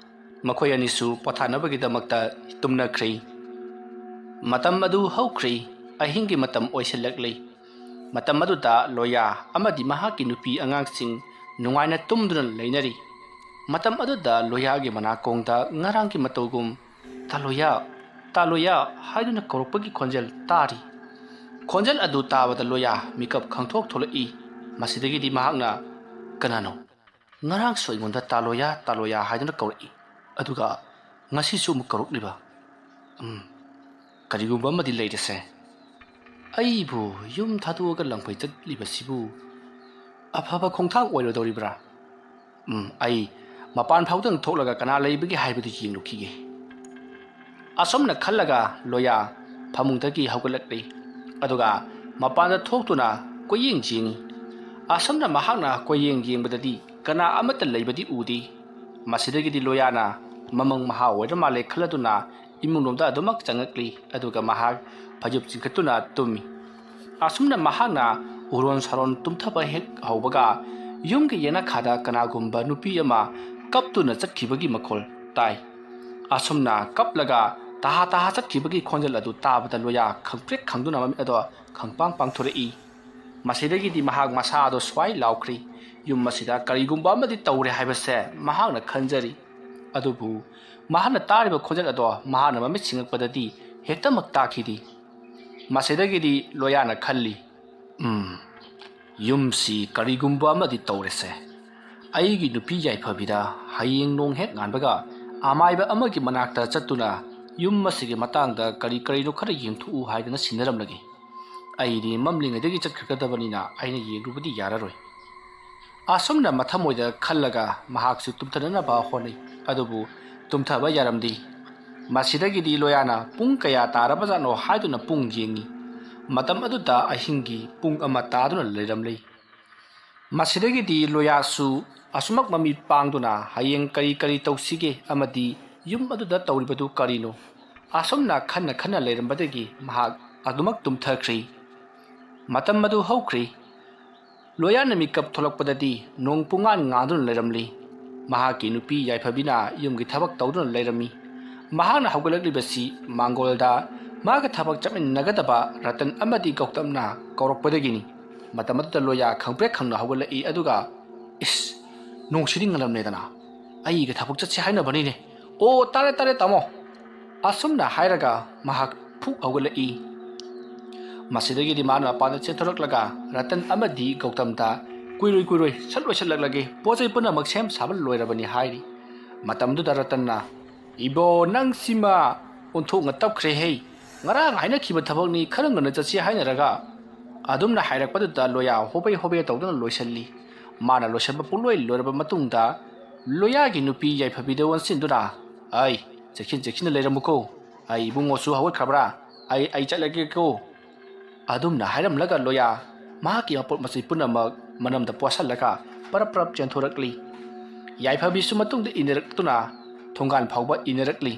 ꯃꯈꯣꯏ ꯑꯅꯤꯁꯨ ꯄꯣꯊꯥꯅꯕꯒꯤꯗꯃꯛꯇ ꯇꯨꯝꯅꯈ꯭ꯔꯦ꯫ ꯃꯇꯝ ꯑꯗꯨ ꯍꯧꯈ꯭ꯔꯦ꯫ ꯑꯍꯤꯡꯒꯤ ꯃꯇꯝ ꯑꯣꯏꯁꯤꯜꯂꯛꯂꯦ꯫ ꯃꯇꯝ ꯑꯗꯨꯗ ꯂꯣꯌꯥ ꯑꯃꯗꯤ ꯃꯍꯥꯛꯀꯤ ꯅꯨꯄꯤ ꯑꯉꯥꯡꯁꯤꯡ ꯅꯨꯡꯉꯥꯏꯅ ꯇꯨꯝꯗꯨꯅ ꯂꯩꯅꯔꯤ꯫ ꯃꯇꯝ ꯑꯗꯨꯗ ꯂꯣꯌꯥꯒꯤ ꯃꯅꯥꯀꯣꯡꯗ ꯉꯔꯥꯡꯒꯤ ꯃꯇꯧꯒꯨꯝ "ꯇꯥ ꯂꯣꯌꯥ, ꯇꯥ ꯂꯣꯌꯥ" ꯍꯥꯏꯗꯨꯅ ꯀꯧꯔꯛꯄꯒꯤ ꯈꯣꯟꯖꯦꯜ ꯇꯥꯔꯤ꯫ ꯈꯣꯟꯖꯦꯜ ꯑꯗꯨ ꯇꯥꯕꯗ ꯂꯣꯌꯥ ꯃꯤꯀꯞ ꯈꯪꯊꯣꯛ ꯊꯣꯛꯂꯛꯏ꯫ ꯃꯁꯤꯗꯒꯤꯗꯤ ꯃꯍꯥꯛꯅ "ꯀꯅꯥꯅꯣ? ꯉꯔꯥꯡꯁꯨ ꯑꯩꯉꯣꯟꯗ 'ꯇꯥ ꯂꯣꯌꯥ, ꯇꯥ ꯂꯣꯌꯥ' ꯍꯥꯏꯗꯨꯅ ꯀꯧꯔꯛꯏ, ꯑꯗꯨꯒ ꯉꯁꯤꯁꯨ ꯑꯃꯨꯛ ꯀꯧꯔꯛꯂꯤꯕ? ꯎꯝ, ꯀꯔꯤꯒꯨꯝꯕ ꯑꯃꯗꯤ ꯂꯩꯔꯦꯁꯦ꯫ ꯑꯩꯕꯨ ꯌꯨꯝ ꯊꯥꯗꯣꯛꯑꯒ ꯂꯪꯐꯩ ꯆꯠꯂꯤꯕꯁꯤꯕꯨ ꯑꯐꯕ ꯈꯣꯡꯊꯥꯡ ꯑꯣꯏꯔꯣꯏꯗꯧꯔꯤꯕ꯭ꯔꯥ? ꯎꯝ, ꯑꯩ ꯃꯄꯥꯟ ꯐꯥꯎꯗꯪ ꯊꯣꯛꯂꯒ ꯀꯅꯥ ꯂꯩꯕꯒꯦ ꯍꯥꯏꯕꯗꯨ ꯌꯦꯡꯂꯨꯈꯤꯒꯦ"꯫ ꯑꯁꯨꯝꯅ ꯈꯜꯂꯒ ꯂꯣꯌꯥ ꯐꯃꯨꯡꯗꯒꯤ ꯍꯧꯒꯠꯂꯛꯂꯤ꯫ ꯑꯗꯨꯒ ꯃꯄꯥꯟꯗ ꯊꯣꯛꯇꯨꯅ ꯀꯣꯏꯌꯦꯡ ꯌꯦꯡꯉꯤ꯫ ꯑꯁꯨꯝꯅ ꯃꯍꯥꯛꯅ ꯀꯣꯏꯌꯦꯡ ꯌꯦꯡꯕꯗꯗꯤ ꯀꯅꯥ ꯑꯃꯠꯇ ꯂꯩꯕꯗꯤ ꯎꯗꯦ꯫ ꯃꯁꯤꯗꯒꯤꯗꯤ ꯂꯣꯌꯥꯅ "ꯃꯃꯪ ꯃꯍꯥ ꯑꯣꯏꯔ ꯃꯥꯜꯂꯦ" ꯈꯜꯂꯗꯨꯅ ꯏꯃꯨꯡꯂꯣꯝꯗ ꯑꯗꯨꯃꯛ ꯆꯪꯉꯛꯂꯤ꯫ ꯑꯗꯨꯒ ꯃꯍꯥꯛ ꯐꯩꯖꯨꯞ ꯆꯤꯡꯈꯠꯇꯨꯅ ꯇꯨꯝꯃꯤ꯫ ꯑꯁꯨꯝꯅ ꯃꯍꯥꯛꯅ ꯎꯔꯣꯟ ꯁꯥꯔꯣꯟ ꯇꯨꯝꯊꯕ ꯍꯦꯛ ꯍꯧꯕꯒ ꯌꯨꯝꯒꯤ ꯌꯦꯅꯈꯥꯗ ꯀꯅꯥꯒꯨꯝꯕ ꯅꯨꯄꯤ ꯑꯃ ꯀꯞꯇꯨꯅ ꯆꯠꯈꯤꯕꯒꯤ ꯃꯈꯣꯜ ꯇꯥꯏ꯫ ꯑꯁꯨꯝꯅ ꯀꯞꯂꯒ ꯇꯍꯥ ꯇꯍꯥ ꯆꯠꯈꯤꯕꯒꯤ ꯈꯣꯟꯖꯦꯜ ꯑꯗꯨ ꯇꯥꯕꯗ ꯂꯣꯌꯥ ꯈꯪꯄ꯭ꯔꯦꯛ ꯈꯪꯗꯨꯅ ꯃꯃꯤꯠ ꯑꯗꯣ ꯈꯪꯄꯥꯡ ꯄꯥꯡꯊꯣꯔꯛꯏ꯫ ꯃꯁꯤꯗꯒꯤꯗꯤ ꯃꯍꯥꯛ ꯃꯁꯥ ꯑꯗꯣ ꯁ꯭ꯋꯥꯏ ꯂꯥꯎꯈ꯭ꯔꯦ꯫ ꯌꯨꯝ ꯑꯁꯤꯗ ꯀꯔꯤꯒꯨꯝꯕ ꯑꯃꯗꯤ ꯇꯧꯔꯦ ꯍꯥꯏꯕꯁꯦ ꯃꯍꯥꯛꯅ ꯈꯟꯖꯔꯤ꯫ ꯑꯗꯨꯕꯨ ꯃꯍꯥꯛꯅ ꯇꯥꯔꯤꯕ ꯈꯣꯟꯖꯦꯜ ꯑꯗꯣ ꯃꯍꯥꯛꯅ ꯃꯃꯤꯠ ꯁꯤꯡꯉꯛꯄꯗꯗꯤ ꯍꯦꯛꯇꯃꯛ ꯇꯥꯈꯤꯗꯦ꯫ ꯃꯁꯤꯗꯒꯤꯗꯤ ꯂꯣꯌꯥꯅ ꯈꯜꯂꯤ, "ꯎꯝ, ꯌꯨꯝꯁꯤ ꯀꯔꯤꯒꯨꯝꯕ ꯑꯃꯗꯤ ꯇꯧꯔꯦꯁꯦ꯫ ꯑꯩꯒꯤ ꯅꯨꯄꯤ ꯌꯥꯏꯐꯕꯤꯗ ꯍꯌꯦꯡ ꯅꯣꯡ ꯍꯦꯛ ꯉꯥꯟꯕꯒ ꯑꯃꯥꯏꯕ ꯑꯃꯒꯤ ꯃꯅꯥꯛꯇ ꯆꯠꯇꯨꯅ ꯌꯨꯝ ꯑꯁꯤꯒꯤ ꯃꯇꯥꯡꯗ ꯀꯔꯤ ꯀꯔꯤꯅꯣ ꯈꯔ ꯌꯦꯡꯊꯣꯛꯎ ꯍꯥꯏꯗꯅ ꯁꯤꯟꯅꯔꯝꯂꯒꯦ꯫ ꯑꯩꯗꯤ ꯃꯝꯂꯤꯉꯩꯗꯒꯤ ꯆꯠꯈ꯭ꯔꯒꯗꯕꯅꯤꯅ ꯑꯩꯅ ꯌꯦꯡꯂꯨꯕꯗꯤ ꯌꯥꯔꯔꯣꯏ"꯫ ꯑꯁꯨꯝꯅ ꯃꯊꯃꯣꯏꯗ ꯈꯜꯂꯒ ꯃꯍꯥꯛꯁꯨ ꯇꯨꯝꯊꯅꯅꯕ ꯍꯣꯠꯅꯩ꯫ ꯑꯗꯨꯕꯨ ꯇꯨꯝꯊꯕ ꯌꯥꯔꯝꯗꯦ꯫ ꯃꯁꯤꯗꯒꯤꯗꯤ ꯂꯣꯌꯥꯅ ꯄꯨꯡ ꯀꯌꯥ ꯇꯥꯔꯕꯖꯥꯠꯅꯣ ꯍꯥꯏꯗꯨꯅ ꯄꯨꯡ ꯌꯦꯡꯉꯤ꯫ ꯃꯇꯝ ꯑꯗꯨꯗ ꯑꯍꯤꯡꯒꯤ ꯄꯨꯡ ꯑꯃ ꯇꯥꯗꯨꯅ ꯂꯩꯔꯝꯂꯦ꯫ ꯃꯁꯤꯗꯒꯤꯗꯤ ꯂꯣꯌꯥꯁꯨ ꯑꯁꯨꯃꯛ ꯃꯃꯤꯠ ꯄꯥꯡꯗꯨꯅ ꯍꯌꯦꯡ ꯀꯔꯤ ꯀꯔꯤ ꯇꯧꯁꯤꯒꯦ ꯑꯃꯗꯤ ꯌꯨꯝ ꯑꯗꯨꯗ ꯇꯧꯔꯤꯕꯗꯨ ꯀꯔꯤꯅꯣ, ꯑꯁꯨꯝꯅ ꯈꯟꯅ ꯈꯟꯅ ꯂꯩꯔꯝꯕꯗꯒꯤ ꯃꯍꯥꯛ ꯑꯗꯨꯃꯛ ꯇꯨꯝꯊꯈ꯭ꯔꯦ꯫ ꯃꯇꯝ ꯑꯗꯨ ꯍꯧꯈ꯭ꯔꯦ꯫ ꯂꯣꯌꯥꯅ ꯃꯤꯀꯞ ꯊꯣꯛꯂꯛꯄꯗꯗꯤ ꯅꯣꯡ ꯄꯨꯡꯉꯥꯟ ꯉꯥꯟꯗꯨꯅ ꯂꯩꯔꯝꯂꯤ꯫ ꯃꯍꯥꯛꯀꯤ ꯅꯨꯄꯤ ꯌꯥꯏꯐꯕꯤꯅ ꯌꯨꯝꯒꯤ ꯊꯕꯛ ꯇꯧꯗꯨꯅ ꯂꯩꯔꯝꯃꯤ꯫ ꯃꯍꯥꯛꯅ ꯍꯧꯒꯠꯂꯛꯂꯤꯕꯁꯤ ꯃꯥꯡꯒꯣꯜꯗ ꯃꯥꯒ ꯊꯕꯛ ꯆꯠꯃꯤꯟꯅꯒꯗꯕ ꯔꯇꯟ ꯑꯃꯗꯤ ꯒꯧꯇꯝꯅ ꯀꯧꯔꯛꯄꯗꯒꯤꯅꯤ꯫ ꯃꯇꯝ ꯑꯗꯨꯗ ꯂꯣꯌꯥ ꯈꯪꯄ꯭ꯔꯦꯛ ꯈꯪꯅ ꯍꯧꯒꯠꯂꯛꯏ꯫ ꯑꯗꯨꯒ, "ꯏꯁ, ꯅꯣꯡꯁꯤꯗꯤ ꯉꯜꯂꯝꯂꯦꯗꯅ, ꯑꯩꯒ ꯊꯕꯛ ꯆꯠꯁꯦ ꯍꯥꯏꯅꯕꯅꯤꯅꯦ꯫ ꯑꯣ, ꯇꯥꯔꯦ, ꯇꯥꯔꯦ, ꯇꯥꯃꯣ!" ꯑꯁꯨꯝꯅ ꯍꯥꯏꯔꯒ ꯃꯍꯥꯛ ꯐꯨꯛ ꯍꯧꯒꯠꯂꯛꯏ꯫ ꯃꯁꯤꯗꯒꯤꯗꯤ ꯃꯥꯅ ꯃꯄꯥꯟꯗ ꯆꯦꯟꯊꯣꯔꯛꯂꯒ ꯔꯇꯟ ꯑꯃꯗꯤ ꯒꯧꯇꯝꯗ, "ꯀꯨꯏꯔꯣꯏ, ꯀꯨꯏꯔꯣꯏ, ꯁꯠ ꯂꯣꯏꯁꯤꯜꯂꯛꯂꯒꯦ, ꯄꯣꯠ ꯆꯩ ꯄꯨꯝꯅꯃꯛ ꯁꯦꯝ ꯁꯥꯕ ꯂꯣꯏꯔꯕꯅꯤ" ꯍꯥꯏꯔꯤ꯫ ꯃꯇꯝꯗꯨꯗ ꯔꯇꯟꯅ, "ꯏꯕꯣ, ꯅꯪꯁꯤꯃ ꯑꯣꯟꯊꯣꯛꯅ ꯇꯞꯈ꯭ꯔꯦꯍꯦ! ꯉꯔꯥꯡ ꯍꯥꯏꯅꯈꯤꯕ ꯊꯕꯛꯅꯤ, ꯈꯔ ꯉꯟꯅ ꯆꯠꯁꯤ ꯍꯥꯏꯅꯔꯒ?" ꯑꯗꯨꯝꯅ ꯍꯥꯏꯔꯛꯄꯗꯨꯗ ꯂꯣꯌꯥ ꯍꯣꯕꯦ ꯍꯣꯕꯦ ꯇꯧꯗꯨꯅ ꯂꯣꯏꯁꯤꯜꯂꯤ꯫ ꯃꯥꯅ ꯂꯣꯏꯁꯤꯟꯕ ꯄꯨꯡꯂꯣꯏ ꯂꯣꯏꯔꯕ ꯃꯇꯨꯡꯗ ꯂꯣꯌꯥꯒꯤ ꯅꯨꯄꯤ ꯌꯥꯏꯐꯕꯤꯗ ꯑꯣꯟꯁꯤꯟꯗꯨꯅ, "ꯑꯩ, ꯆꯦꯛꯁꯤꯟ ꯆꯦꯛꯁꯤꯟꯅ ꯂꯩꯔꯝꯃꯨꯀꯣ꯫ ꯑꯩ, ꯏꯕꯨꯡꯉꯣꯁꯨ ꯍꯧꯒꯠꯈ꯭ꯔꯕ꯭ꯔꯥ? ꯑꯩ, ꯑꯩ ꯆꯠꯂꯒꯦꯀꯣ"꯫ ꯑꯗꯨꯝꯅ ꯍꯥꯏꯔꯝꯂꯒ ꯂꯣꯌꯥ ꯃꯍꯥꯛꯀꯤ ꯑꯄꯣꯠ ꯃꯆꯩ ꯄꯨꯝꯅꯃꯛ ꯃꯅꯝꯗ ꯄꯣꯠꯁꯤꯜꯂꯒ ꯄꯔꯞ ꯄꯔꯞ ꯆꯦꯟꯊꯣꯔꯛꯂꯤ꯫ ꯌꯥꯏꯐꯕꯤꯁꯨ ꯃꯇꯨꯡꯗ ꯏꯟꯅꯔꯛꯇꯨꯅ ꯊꯣꯡꯒꯥꯟ ꯐꯥꯎꯕ ꯏꯟꯅꯔꯛꯂꯤ꯫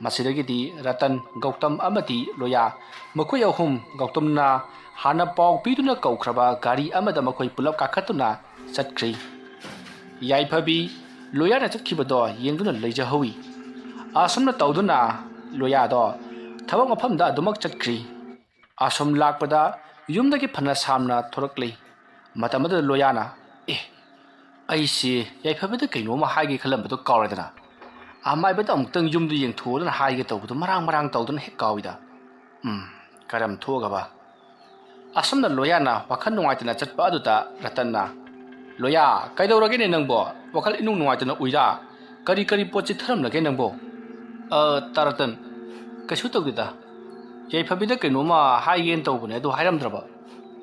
ꯃꯁꯤꯗꯒꯤꯗꯤ ꯔꯇꯟ, ꯒꯧꯇꯝ ꯑꯃꯗꯤ ꯂꯣꯌꯥ, ꯃꯈꯣꯏ ꯑꯍꯨꯝ ꯒꯧꯇꯝꯅ ꯍꯥꯟꯅ ꯄꯥꯎ ꯄꯤꯗꯨꯅ ꯀꯧꯈ꯭ꯔꯕ ꯒꯥꯔꯤ ꯑꯃꯗ ꯃꯈꯣꯏ ꯄꯨꯂꯞ ꯀꯥꯈꯠꯇꯨꯅ ꯆꯠꯈ꯭ꯔꯤ꯫ ꯌꯥꯏꯐꯕꯤ ꯂꯣꯌꯥꯅ ꯆꯠꯈꯤꯕꯗꯣ ꯌꯦꯡꯗꯨꯅ ꯂꯩꯖꯍꯧꯏ꯫ ꯑꯁꯨꯝꯅ ꯇꯧꯗꯨꯅ ꯂꯣꯌꯥꯗꯣ ꯊꯕꯛ ꯃꯐꯝꯗ ꯑꯗꯨꯃꯛ ꯆꯠꯈ꯭ꯔꯤ꯫ ꯑꯁꯨꯝ ꯂꯥꯛꯄꯗ ꯌꯨꯝꯗꯒꯤ ꯐꯅ ꯁꯥꯝꯅ ꯊꯣꯔꯛꯂꯤ꯫ ꯃꯇꯝ ꯑꯗꯨꯗ ꯂꯣꯌꯥꯅ, "ꯑꯦ, ꯑꯩꯁꯤ ꯌꯥꯏꯐꯕꯗ ꯀꯩꯅꯣꯝꯃ ꯍꯥꯏꯒꯦ ꯈꯜꯂꯝꯕꯗꯣ ꯀꯥꯎꯔꯦꯗꯅ꯫ ꯑꯃꯥꯏꯕꯗ ꯑꯃꯨꯛꯇꯪ ꯌꯨꯝꯗ ꯌꯦꯡꯊꯣꯛꯑꯣꯗꯅ ꯍꯥꯏꯒꯦ ꯇꯧꯕꯗꯣ ꯃꯔꯥꯡ ꯃꯔꯥꯡ ꯇꯧꯗꯅ ꯍꯦꯛ ꯀꯥꯎꯏꯗ꯫ ꯎꯝ, ꯀꯔꯝ ꯊꯣꯛꯑꯒꯕ?" ꯑꯁꯨꯝꯅ ꯂꯣꯌꯥꯅ ꯋꯥꯈꯜ ꯅꯨꯡꯉꯥꯏꯇꯅ ꯆꯠꯄ ꯑꯗꯨꯗ ꯔꯇꯟꯅ, "ꯂꯣꯌꯥ, ꯀꯩꯗꯧꯔꯒꯦꯅꯦ ꯅꯪꯕꯣ? ꯋꯥꯈꯜ ꯏꯅꯨꯡ ꯅꯨꯡꯉꯥꯏꯇꯅ ꯎꯏꯗ꯫ ꯀꯔꯤ ꯀꯔꯤ ꯄꯣꯠ ꯆꯤꯠꯊꯔꯝꯂꯒꯦ ꯅꯪꯕꯣ?" "ꯑ, ꯇꯥ ꯔꯇꯟ, ꯀꯩꯁꯨ ꯇꯧꯗꯦꯗ꯫ ꯌꯥꯏꯐꯕꯤꯗ ꯀꯩꯅꯣꯝꯃ ꯍꯥꯏꯒꯦꯅ ꯇꯧꯕꯅꯦ, ꯑꯗꯨ ꯍꯥꯏꯔꯝꯗ꯭ꯔꯕ?"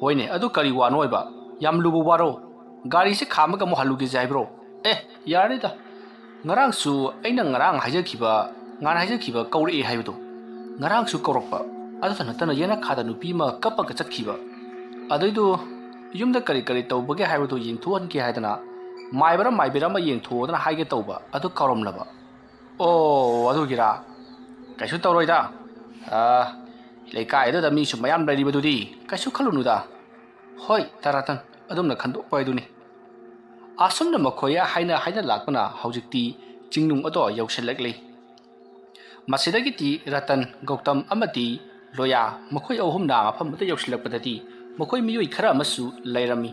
"ꯍꯣꯏꯅꯦ, ꯑꯗꯨ ꯀꯔꯤ ꯋꯥꯅꯣ ꯑꯣꯏꯕ? ꯌꯥꯝ ꯂꯨꯕ ꯋꯥꯔꯣ?" ꯒꯥꯔꯤꯁꯦ ꯈꯥꯝꯃꯒ ꯑꯃꯨꯛ ꯍꯜꯂꯨꯒꯦꯁꯦ ꯍꯥꯏꯕ꯭ꯔꯣ? ꯑꯦ, ꯌꯥꯔꯅꯤꯗ꯫ ꯉꯔꯥꯡꯁꯨ ꯑꯩꯅ ꯉꯔꯥꯡ ꯍꯥꯏꯖꯈꯤꯕ, ꯉꯍꯥꯟ ꯍꯥꯏꯖꯈꯤꯕ ꯀꯧꯔꯛꯑꯦ ꯍꯥꯏꯕꯗꯣ, ꯉꯔꯥꯡꯁꯨ ꯀꯧꯔꯛꯄ꯫ ꯑꯗꯨꯇ ꯅꯠꯇꯅ ꯌꯦꯅꯈꯥꯗ ꯅꯨꯄꯤ ꯑꯃ ꯀꯞꯄꯒ ꯆꯠꯈꯤꯕ꯫ ꯑꯗꯨꯏꯗꯣ ꯌꯨꯝꯗ ꯀꯔꯤ ꯀꯔꯤ ꯇꯧꯕꯒꯦ ꯍꯥꯏꯕꯗꯣ ꯌꯦꯡꯊꯣꯛꯍꯟꯒꯦ ꯍꯥꯏꯗꯅ ꯃꯥꯏꯕꯔ ꯃꯥꯏꯕꯤꯔ ꯑꯃ ꯌꯦꯡꯊꯣꯛꯑꯣꯗꯅ ꯍꯥꯏꯒꯦ ꯇꯧꯕ, ꯑꯗꯨ ꯀꯧꯔꯝꯂꯕ꯫ ꯑꯣ, ꯑꯗꯨꯒꯤꯔꯥ? ꯀꯩꯁꯨ ꯇꯧꯔꯣꯏꯗ꯫ ꯑ, ꯂꯩꯀꯥꯏ ꯑꯗꯨꯗ ꯃꯤꯁꯨ ꯃꯌꯥꯝ ꯂꯩꯔꯤꯕꯗꯨꯗꯤ, ꯀꯩꯁꯨ ꯈꯜꯂꯨꯅꯨꯗ꯫ ꯍꯣꯏ, ꯇꯔꯥꯇꯟ, ꯑꯗꯨꯝꯅ ꯈꯟꯗꯣꯛꯄ ꯍꯥꯏꯗꯨꯅꯤ꯫ ꯑꯁꯨꯝꯅ ꯃꯈꯣꯏ ꯍꯥꯏꯅ ꯍꯥꯏꯅ ꯂꯥꯛꯄꯅ ꯍꯧꯖꯤꯛꯇꯤ ꯆꯤꯡꯅꯨꯡ ꯑꯗꯣ ꯌꯧꯁꯤꯜꯂꯛꯂꯤ꯫ ꯃꯁꯤꯗꯒꯤꯗꯤ ꯔꯇꯟ, ꯒꯧꯇꯝ ꯑꯃꯗꯤ ꯂꯣꯌꯥ ꯃꯈꯣꯏ ꯑꯍꯨꯝꯅ ꯃꯐꯝ ꯑꯗꯨ ꯌꯧꯁꯤꯜꯂꯛꯄꯗꯗꯤ ꯃꯈꯣꯏ ꯃꯤꯑꯣꯏ ꯈꯔ ꯑꯃꯁꯨ ꯂꯩꯔꯝꯃꯤ꯫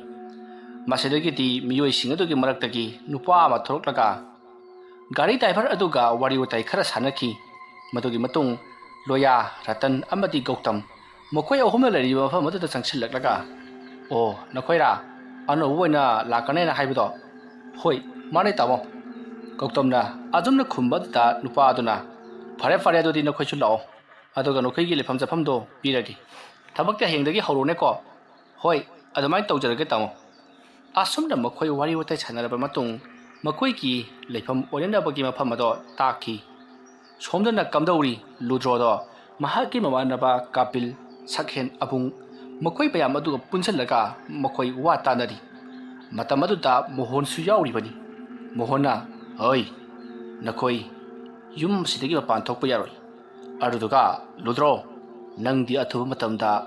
ꯃꯁꯤꯗꯒꯤꯗꯤ ꯃꯤꯑꯣꯏꯁꯤꯡ ꯑꯗꯨꯒꯤ ꯃꯔꯛꯇꯒꯤ ꯅꯨꯄꯥ ꯑꯃ ꯊꯣꯔꯛꯂꯒ ꯒꯥꯔꯤ ꯗ꯭ꯔꯥꯏꯚꯔ ꯑꯗꯨꯒ ꯋꯥꯔꯤ ꯋꯥꯇꯥꯏ ꯈꯔ ꯁꯥꯟꯅꯈꯤ꯫ ꯃꯗꯨꯒꯤ ꯃꯇꯨꯡ ꯂꯣꯌꯥ, ꯔꯇꯟ ꯑꯃꯗꯤ ꯒꯧꯇꯝ ꯃꯈꯣꯏ ꯑꯍꯨꯝꯅ ꯂꯩꯔꯤꯕ ꯃꯐꯝ ꯑꯗꯨꯗ ꯆꯪꯁꯤꯜꯂꯛꯂꯒ, "ꯑꯣ, ꯅꯈꯣꯏꯔꯥ? ꯑꯅꯧꯕ ꯑꯣꯏꯅ ꯂꯥꯛꯀꯅꯦꯅ ꯍꯥꯏꯕꯗꯣ?" "ꯍꯣꯏ, ꯃꯥꯅꯦ ꯇꯥꯃꯣ," ꯒꯧꯇꯝꯅ ꯑꯗꯨꯝꯅ ꯈꯨꯝꯕ ꯑꯗꯨꯗ ꯅꯨꯄꯥ ꯑꯗꯨꯅ, "ꯐꯔꯦ, ꯐꯔꯦ, ꯑꯗꯨꯗꯤ ꯅꯈꯣꯏꯁꯨ ꯂꯥꯛꯑꯣ, ꯑꯗꯨꯒ ꯅꯈꯣꯏꯒꯤ ꯂꯩꯐꯝ ꯆꯥꯐꯝꯗꯣ ꯄꯤꯔꯒꯦ꯫ ꯊꯕꯛꯇꯤ ꯍꯌꯦꯡꯗꯒꯤ ꯍꯧꯔꯣꯅꯦꯀꯣ?" "ꯍꯣꯏ, ꯑꯗꯨꯃꯥꯏꯅ ꯇꯧꯖꯔꯒꯦ ꯇꯥꯃꯣ꯫" ꯑꯁꯨꯝꯅ ꯃꯈꯣꯏ ꯋꯥꯔꯤ ꯋꯥꯇꯥꯏ ꯁꯥꯟꯅꯔꯕ ꯃꯇꯨꯡ ꯃꯈꯣꯏꯒꯤ ꯂꯩꯐꯝ ꯑꯣꯏꯅꯅꯕꯒꯤ ꯃꯐꯝ ꯑꯗꯣ ꯇꯥꯛꯈꯤ꯫ ꯁꯣꯝꯗꯅ ꯀꯝꯗꯧꯔꯤ ꯂꯨꯗ꯭ꯔꯣꯗꯣ ꯃꯍꯥꯛꯀꯤ ꯃꯃꯥꯟꯅꯕ ꯀꯥꯄꯤꯜ, ꯁꯛꯍꯦꯟ, ꯑꯕꯨꯡ ꯃꯈꯣꯏ ꯃꯌꯥꯝ ꯑꯗꯨꯒ ꯄꯨꯟꯁꯤꯜꯂꯒ ꯃꯈꯣꯏ ꯋꯥ ꯇꯥꯅꯔꯤ꯫ ꯃꯇꯝ ꯑꯗꯨꯗ ꯃꯣꯍꯣꯟꯁꯨ ꯌꯥꯎꯔꯤꯕꯅꯤ꯫ ꯃꯣꯍꯣꯟꯅ, "ꯍꯣꯏ, ꯅꯈꯣꯏ ꯌꯨꯝ ꯑꯁꯤꯗꯒꯤ ꯃꯄꯥꯟ ꯊꯣꯛꯄ ꯌꯥꯔꯣꯏ꯫ ꯑꯗꯨꯗꯨꯒ ꯂꯨꯗ꯭ꯔꯣ, ꯅꯪꯗꯤ ꯑꯊꯨꯕ ꯃꯇꯝꯗ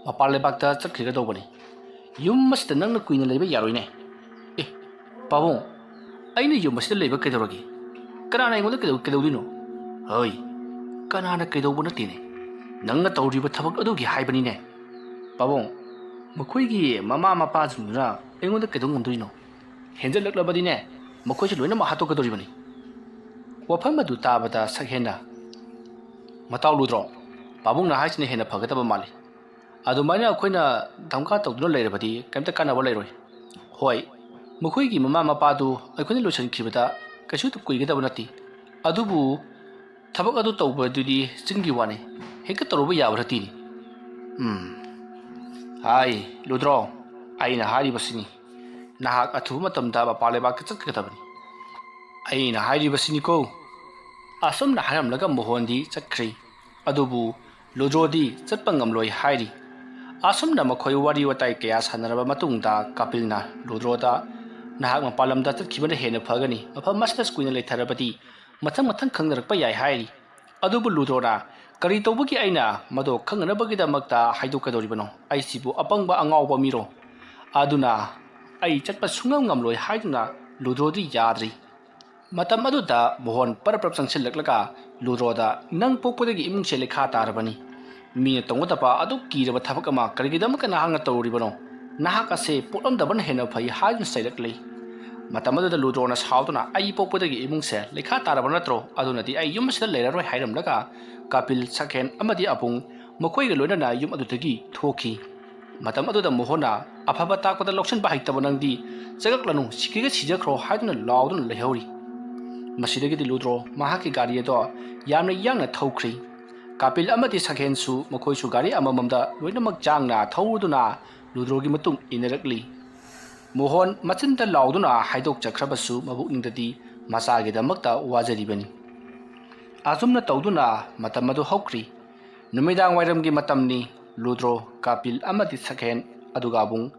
ꯃꯄꯥꯟ ꯂꯩꯕꯥꯛꯇ ꯆꯠꯈꯤꯒꯗꯧꯕꯅꯤ꯫ ꯌꯨꯝ ꯑꯁꯤꯗ ꯅꯪꯅ ꯀꯨꯏꯅ ꯂꯩꯕ ꯌꯥꯔꯣꯏꯅꯦ꯫" "ꯑꯦ, ꯄꯥꯕꯨꯡ, ꯑꯩꯅ ꯌꯨꯝ ꯑꯁꯤꯗ ꯂꯩꯕ ꯀꯩꯗꯧꯔꯒꯦ? ꯀꯅꯥꯅ ꯑꯩꯉꯣꯟꯗ ꯀꯩꯗꯧ-, ꯀꯩꯗꯧꯗꯣꯏꯅꯣ?" "ꯍꯣꯏ, ꯀꯅꯥꯅ ꯀꯩꯗꯧꯕ ꯅꯠꯇꯦꯅꯦ꯫ ꯅꯪꯅ ꯇꯧꯔꯤꯕ ꯊꯕꯛ ꯑꯗꯨꯒꯤ ꯍꯥꯏꯕꯅꯤꯅꯦ꯫ ꯄꯥꯕꯨꯡ, ꯃꯈꯣꯏꯒꯤ ꯃꯃꯥ ꯃꯄꯥꯁꯤꯡꯗꯨꯅ ꯑꯩꯉꯣꯟꯗ ꯀꯩꯗꯧ ꯉꯝꯗꯣꯏꯅꯣ? ꯍꯦꯟꯖꯜꯂꯛꯂꯕꯗꯤꯅꯦ, ꯃꯈꯣꯏꯁꯨ ꯂꯣꯏꯅꯃꯛ ꯍꯥꯠꯇꯣꯛꯀꯗꯧꯔꯤꯕꯅꯤ꯫" ꯋꯥꯐꯝ ꯑꯗꯨ ꯇꯥꯕꯗ ꯁꯛꯍꯦꯟꯅ, "ꯃꯇꯥꯎ ꯂꯨꯗ꯭ꯔꯣ, ꯄꯥꯕꯨꯡꯅ ꯍꯥꯏꯁꯤꯅ ꯍꯦꯟꯅ ꯐꯒꯗꯕ ꯃꯥꯜꯂꯤ꯫ ꯑꯗꯨꯃꯥꯏꯅ ꯑꯩꯈꯣꯏꯅ ꯙꯝꯀꯥ ꯇꯧꯗꯨꯅ ꯂꯩꯔꯕꯗꯤ ꯀꯩꯝꯇ ꯀꯥꯟꯅꯕ ꯂꯩꯔꯣꯏ꯫ ꯍꯣꯏ, ꯃꯈꯣꯏꯒꯤ ꯃꯃꯥ ꯃꯄꯥꯗꯨ ꯑꯩꯈꯣꯏꯅ ꯂꯣꯏꯁꯤꯟꯈꯤꯕꯗ ꯀꯩꯁꯨ ꯀꯨꯏꯒꯗꯕ ꯅꯠꯇꯦ꯫ ꯑꯗꯨꯕꯨ ꯊꯕꯛ ꯑꯗꯨ ꯇꯧꯕꯗꯨꯗꯤ ꯆꯤꯟꯒꯤ ꯋꯥꯅꯤ, ꯍꯦꯛꯇ ꯇꯧꯔꯨꯕ ꯌꯥꯕ ꯅꯠꯇꯦꯅꯦ꯫" "ꯎꯝ, ꯍꯥꯏ, ꯂꯨꯗ꯭ꯔꯣ, ꯑꯩꯅ ꯍꯥꯏꯔꯤꯕꯁꯤꯅꯤ꯫ ꯅꯍꯥꯛ ꯑꯊꯨꯕ ꯃꯇꯝꯗ ꯃꯄꯥꯟ ꯂꯩꯕꯥꯛꯇ ꯆꯠꯀꯗꯕꯅꯤ꯫ ꯑꯩꯅ ꯍꯥꯏꯔꯤꯕꯁꯤꯅꯤꯀꯣ꯫ ꯑꯁꯨꯝꯅ ꯍꯥꯏꯔꯝꯂꯒ ꯃꯣꯍꯣꯟꯗꯤ ꯆꯠꯈ꯭ꯔꯦ꯫ ꯑꯗꯨꯕꯨ ꯂꯨꯗ꯭ꯔꯣꯗꯤ ꯆꯠꯄ ꯉꯝꯂꯣꯏ ꯍꯥꯏꯔꯤ꯫ ꯑꯁꯨꯝꯅ ꯃꯈꯣꯏ ꯋꯥꯔꯤ ꯋꯥꯇꯥꯏ ꯀꯌꯥ ꯁꯥꯟꯅꯔꯕ ꯃꯇꯨꯡꯗ ꯀꯥꯄꯤꯜꯅ ꯂꯨꯗ꯭ꯔꯣꯗ, "ꯅꯍꯥꯛ ꯃꯄꯥꯟ ꯂꯝꯗ ꯆꯠꯈꯤꯕꯅ ꯍꯦꯟꯅ ꯐꯒꯅꯤ꯫ ꯃꯐꯝ ꯑꯁꯤꯗ ꯀꯨꯏꯅ ꯂꯩꯊꯔꯕꯗꯤ ꯃꯊꯪ ꯃꯊꯪ ꯈꯪꯅꯔꯛꯄ ꯌꯥꯏ" ꯍꯥꯏꯔꯤ꯫ ꯑꯗꯨꯕꯨ ꯂꯨꯗ꯭ꯔꯣꯅ, "ꯀꯔꯤ ꯇꯧꯕꯒꯤ ꯑꯩꯅ ꯃꯗꯨ ꯈꯪꯅꯅꯕꯒꯤꯗꯃꯛꯇ ꯍꯥꯏꯗꯣꯛꯀꯗꯧꯔꯤꯕꯅꯣ? ꯑꯩꯁꯤꯕꯨ ꯑꯄꯪꯕ ꯑꯉꯥꯎꯕ ꯃꯤꯔꯣ? ꯑꯗꯨꯅ ꯑꯩ ꯆꯠꯄ ꯁꯨꯡꯉꯝ ꯉꯝꯂꯣꯏ" ꯍꯥꯏꯗꯨꯅ ꯂꯨꯗ꯭ꯔꯣꯗꯤ ꯌꯥꯗ꯭ꯔꯤ꯫ ꯃꯇꯝ ꯑꯗꯨꯗ ꯃꯣꯍꯣꯟ ꯄꯔꯞ ꯄꯔꯞ ꯆꯪꯁꯤꯜꯂꯛꯂꯒ ꯂꯨꯗ꯭ꯔꯣꯗ, "ꯅꯪ ꯄꯣꯛꯄꯗꯒꯤ ꯏꯃꯨꯡꯁꯦ ꯂꯩꯈꯥ ꯇꯥꯔꯕꯅꯤ꯫ ꯃꯤꯅ ꯇꯧꯒꯗꯕ ꯑꯗꯨꯛ ꯀꯤꯔꯕ ꯊꯕꯛ ꯑꯃ ꯀꯔꯤꯒꯤꯗꯃꯛꯇ ꯅꯍꯥꯛꯅ ꯇꯧꯔꯤꯕꯅꯣ? ꯅꯍꯥꯛ ꯑꯁꯦ ꯄꯣꯛꯂꯝꯗꯕꯅ ꯍꯦꯟꯅ ꯐꯩ" ꯍꯥꯏꯗꯨꯅ ꯆꯩꯔꯛꯂꯤ꯫ ꯃꯇꯝ ꯑꯗꯨꯗ ꯂꯨꯗ꯭ꯔꯣꯅ ꯁꯥꯎꯗꯨꯅ, "ꯑꯩ ꯄꯣꯛꯄꯗꯒꯤ ꯏꯃꯨꯡꯁꯦ ꯂꯩꯈꯥ ꯇꯥꯔꯕ ꯅꯠꯇ꯭ꯔꯣ? ꯑꯗꯨꯅꯗꯤ ꯑꯩ ꯌꯨꯝ ꯑꯁꯤꯗ ꯂꯩꯔꯔꯣꯏ" ꯍꯥꯏꯔꯝꯂꯒ ꯀꯥꯄꯤꯜ, ꯁꯛꯍꯦꯟ ꯑꯃꯗꯤ ꯑꯕꯨꯡ ꯃꯈꯣꯏꯒ ꯂꯣꯏꯅꯅ ꯌꯨꯝ ꯑꯗꯨꯗꯒꯤ ꯊꯣꯛꯈꯤ꯫ ꯃꯇꯝ ꯑꯗꯨꯗ ꯃꯣꯍꯣꯟꯅ, "ꯑꯐꯕ ꯇꯥꯛꯄꯗ ꯂꯧꯁꯤꯟꯕ ꯍꯩꯇꯕ ꯅꯪꯗꯤ, ꯆꯒꯛꯂꯅꯨ, ꯁꯤꯒꯦꯒ ꯁꯤꯖꯈ꯭ꯔꯣ" ꯍꯥꯏꯗꯨꯅ ꯂꯥꯎꯗꯨꯅ ꯂꯩꯍꯧꯔꯤ꯫ ꯃꯁꯤꯗꯒꯤꯗꯤ ꯂꯨꯗ꯭ꯔꯣ ꯃꯍꯥꯛꯀꯤ ꯒꯥꯔꯤ ꯑꯗꯣ ꯌꯥꯝꯅ ꯌꯥꯡꯅ ꯊꯧꯈ꯭ꯔꯤ꯫ ꯀꯥꯄꯤꯜ ꯑꯃꯗꯤ ꯁꯛꯍꯦꯟꯁꯨ ꯃꯈꯣꯏꯁꯨ ꯒꯥꯔꯤ ꯑꯃꯃꯝꯗ ꯂꯣꯏꯅꯃꯛ ꯌꯥꯡꯅ ꯊꯧꯗꯨꯅ ꯂꯨꯗ꯭ꯔꯣꯒꯤ ꯃꯇꯨꯡ ꯏꯟꯅꯔꯛꯂꯤ꯫ ꯃꯣꯍꯣꯟ ꯃꯆꯤꯟꯗ ꯂꯥꯎꯗꯨꯅ ꯍꯥꯏꯗꯣꯛꯆꯈ꯭ꯔꯕꯁꯨ ꯃꯕꯨꯛꯅꯤꯡꯗꯗꯤ ꯃꯆꯥꯒꯤꯗꯃꯛꯇ ꯋꯥꯖꯔꯤꯕꯅꯤ꯫ ꯑꯁꯨꯝꯅ ꯇꯧꯗꯨꯅ ꯃꯇꯝ ꯑꯗꯨ ꯍꯧꯈ꯭ꯔꯤ꯫ ꯅꯨꯃꯤꯗꯥꯡ ꯋꯥꯏꯔꯝꯒꯤ ꯃꯇꯝꯅꯤ꯫ ꯂꯨꯗ꯭ꯔꯣ, ꯀꯥꯄꯤꯜ ꯑꯃꯗꯤ ꯁꯛꯍꯦꯟ, ꯑꯗꯨꯒ ꯑꯕꯨꯡ,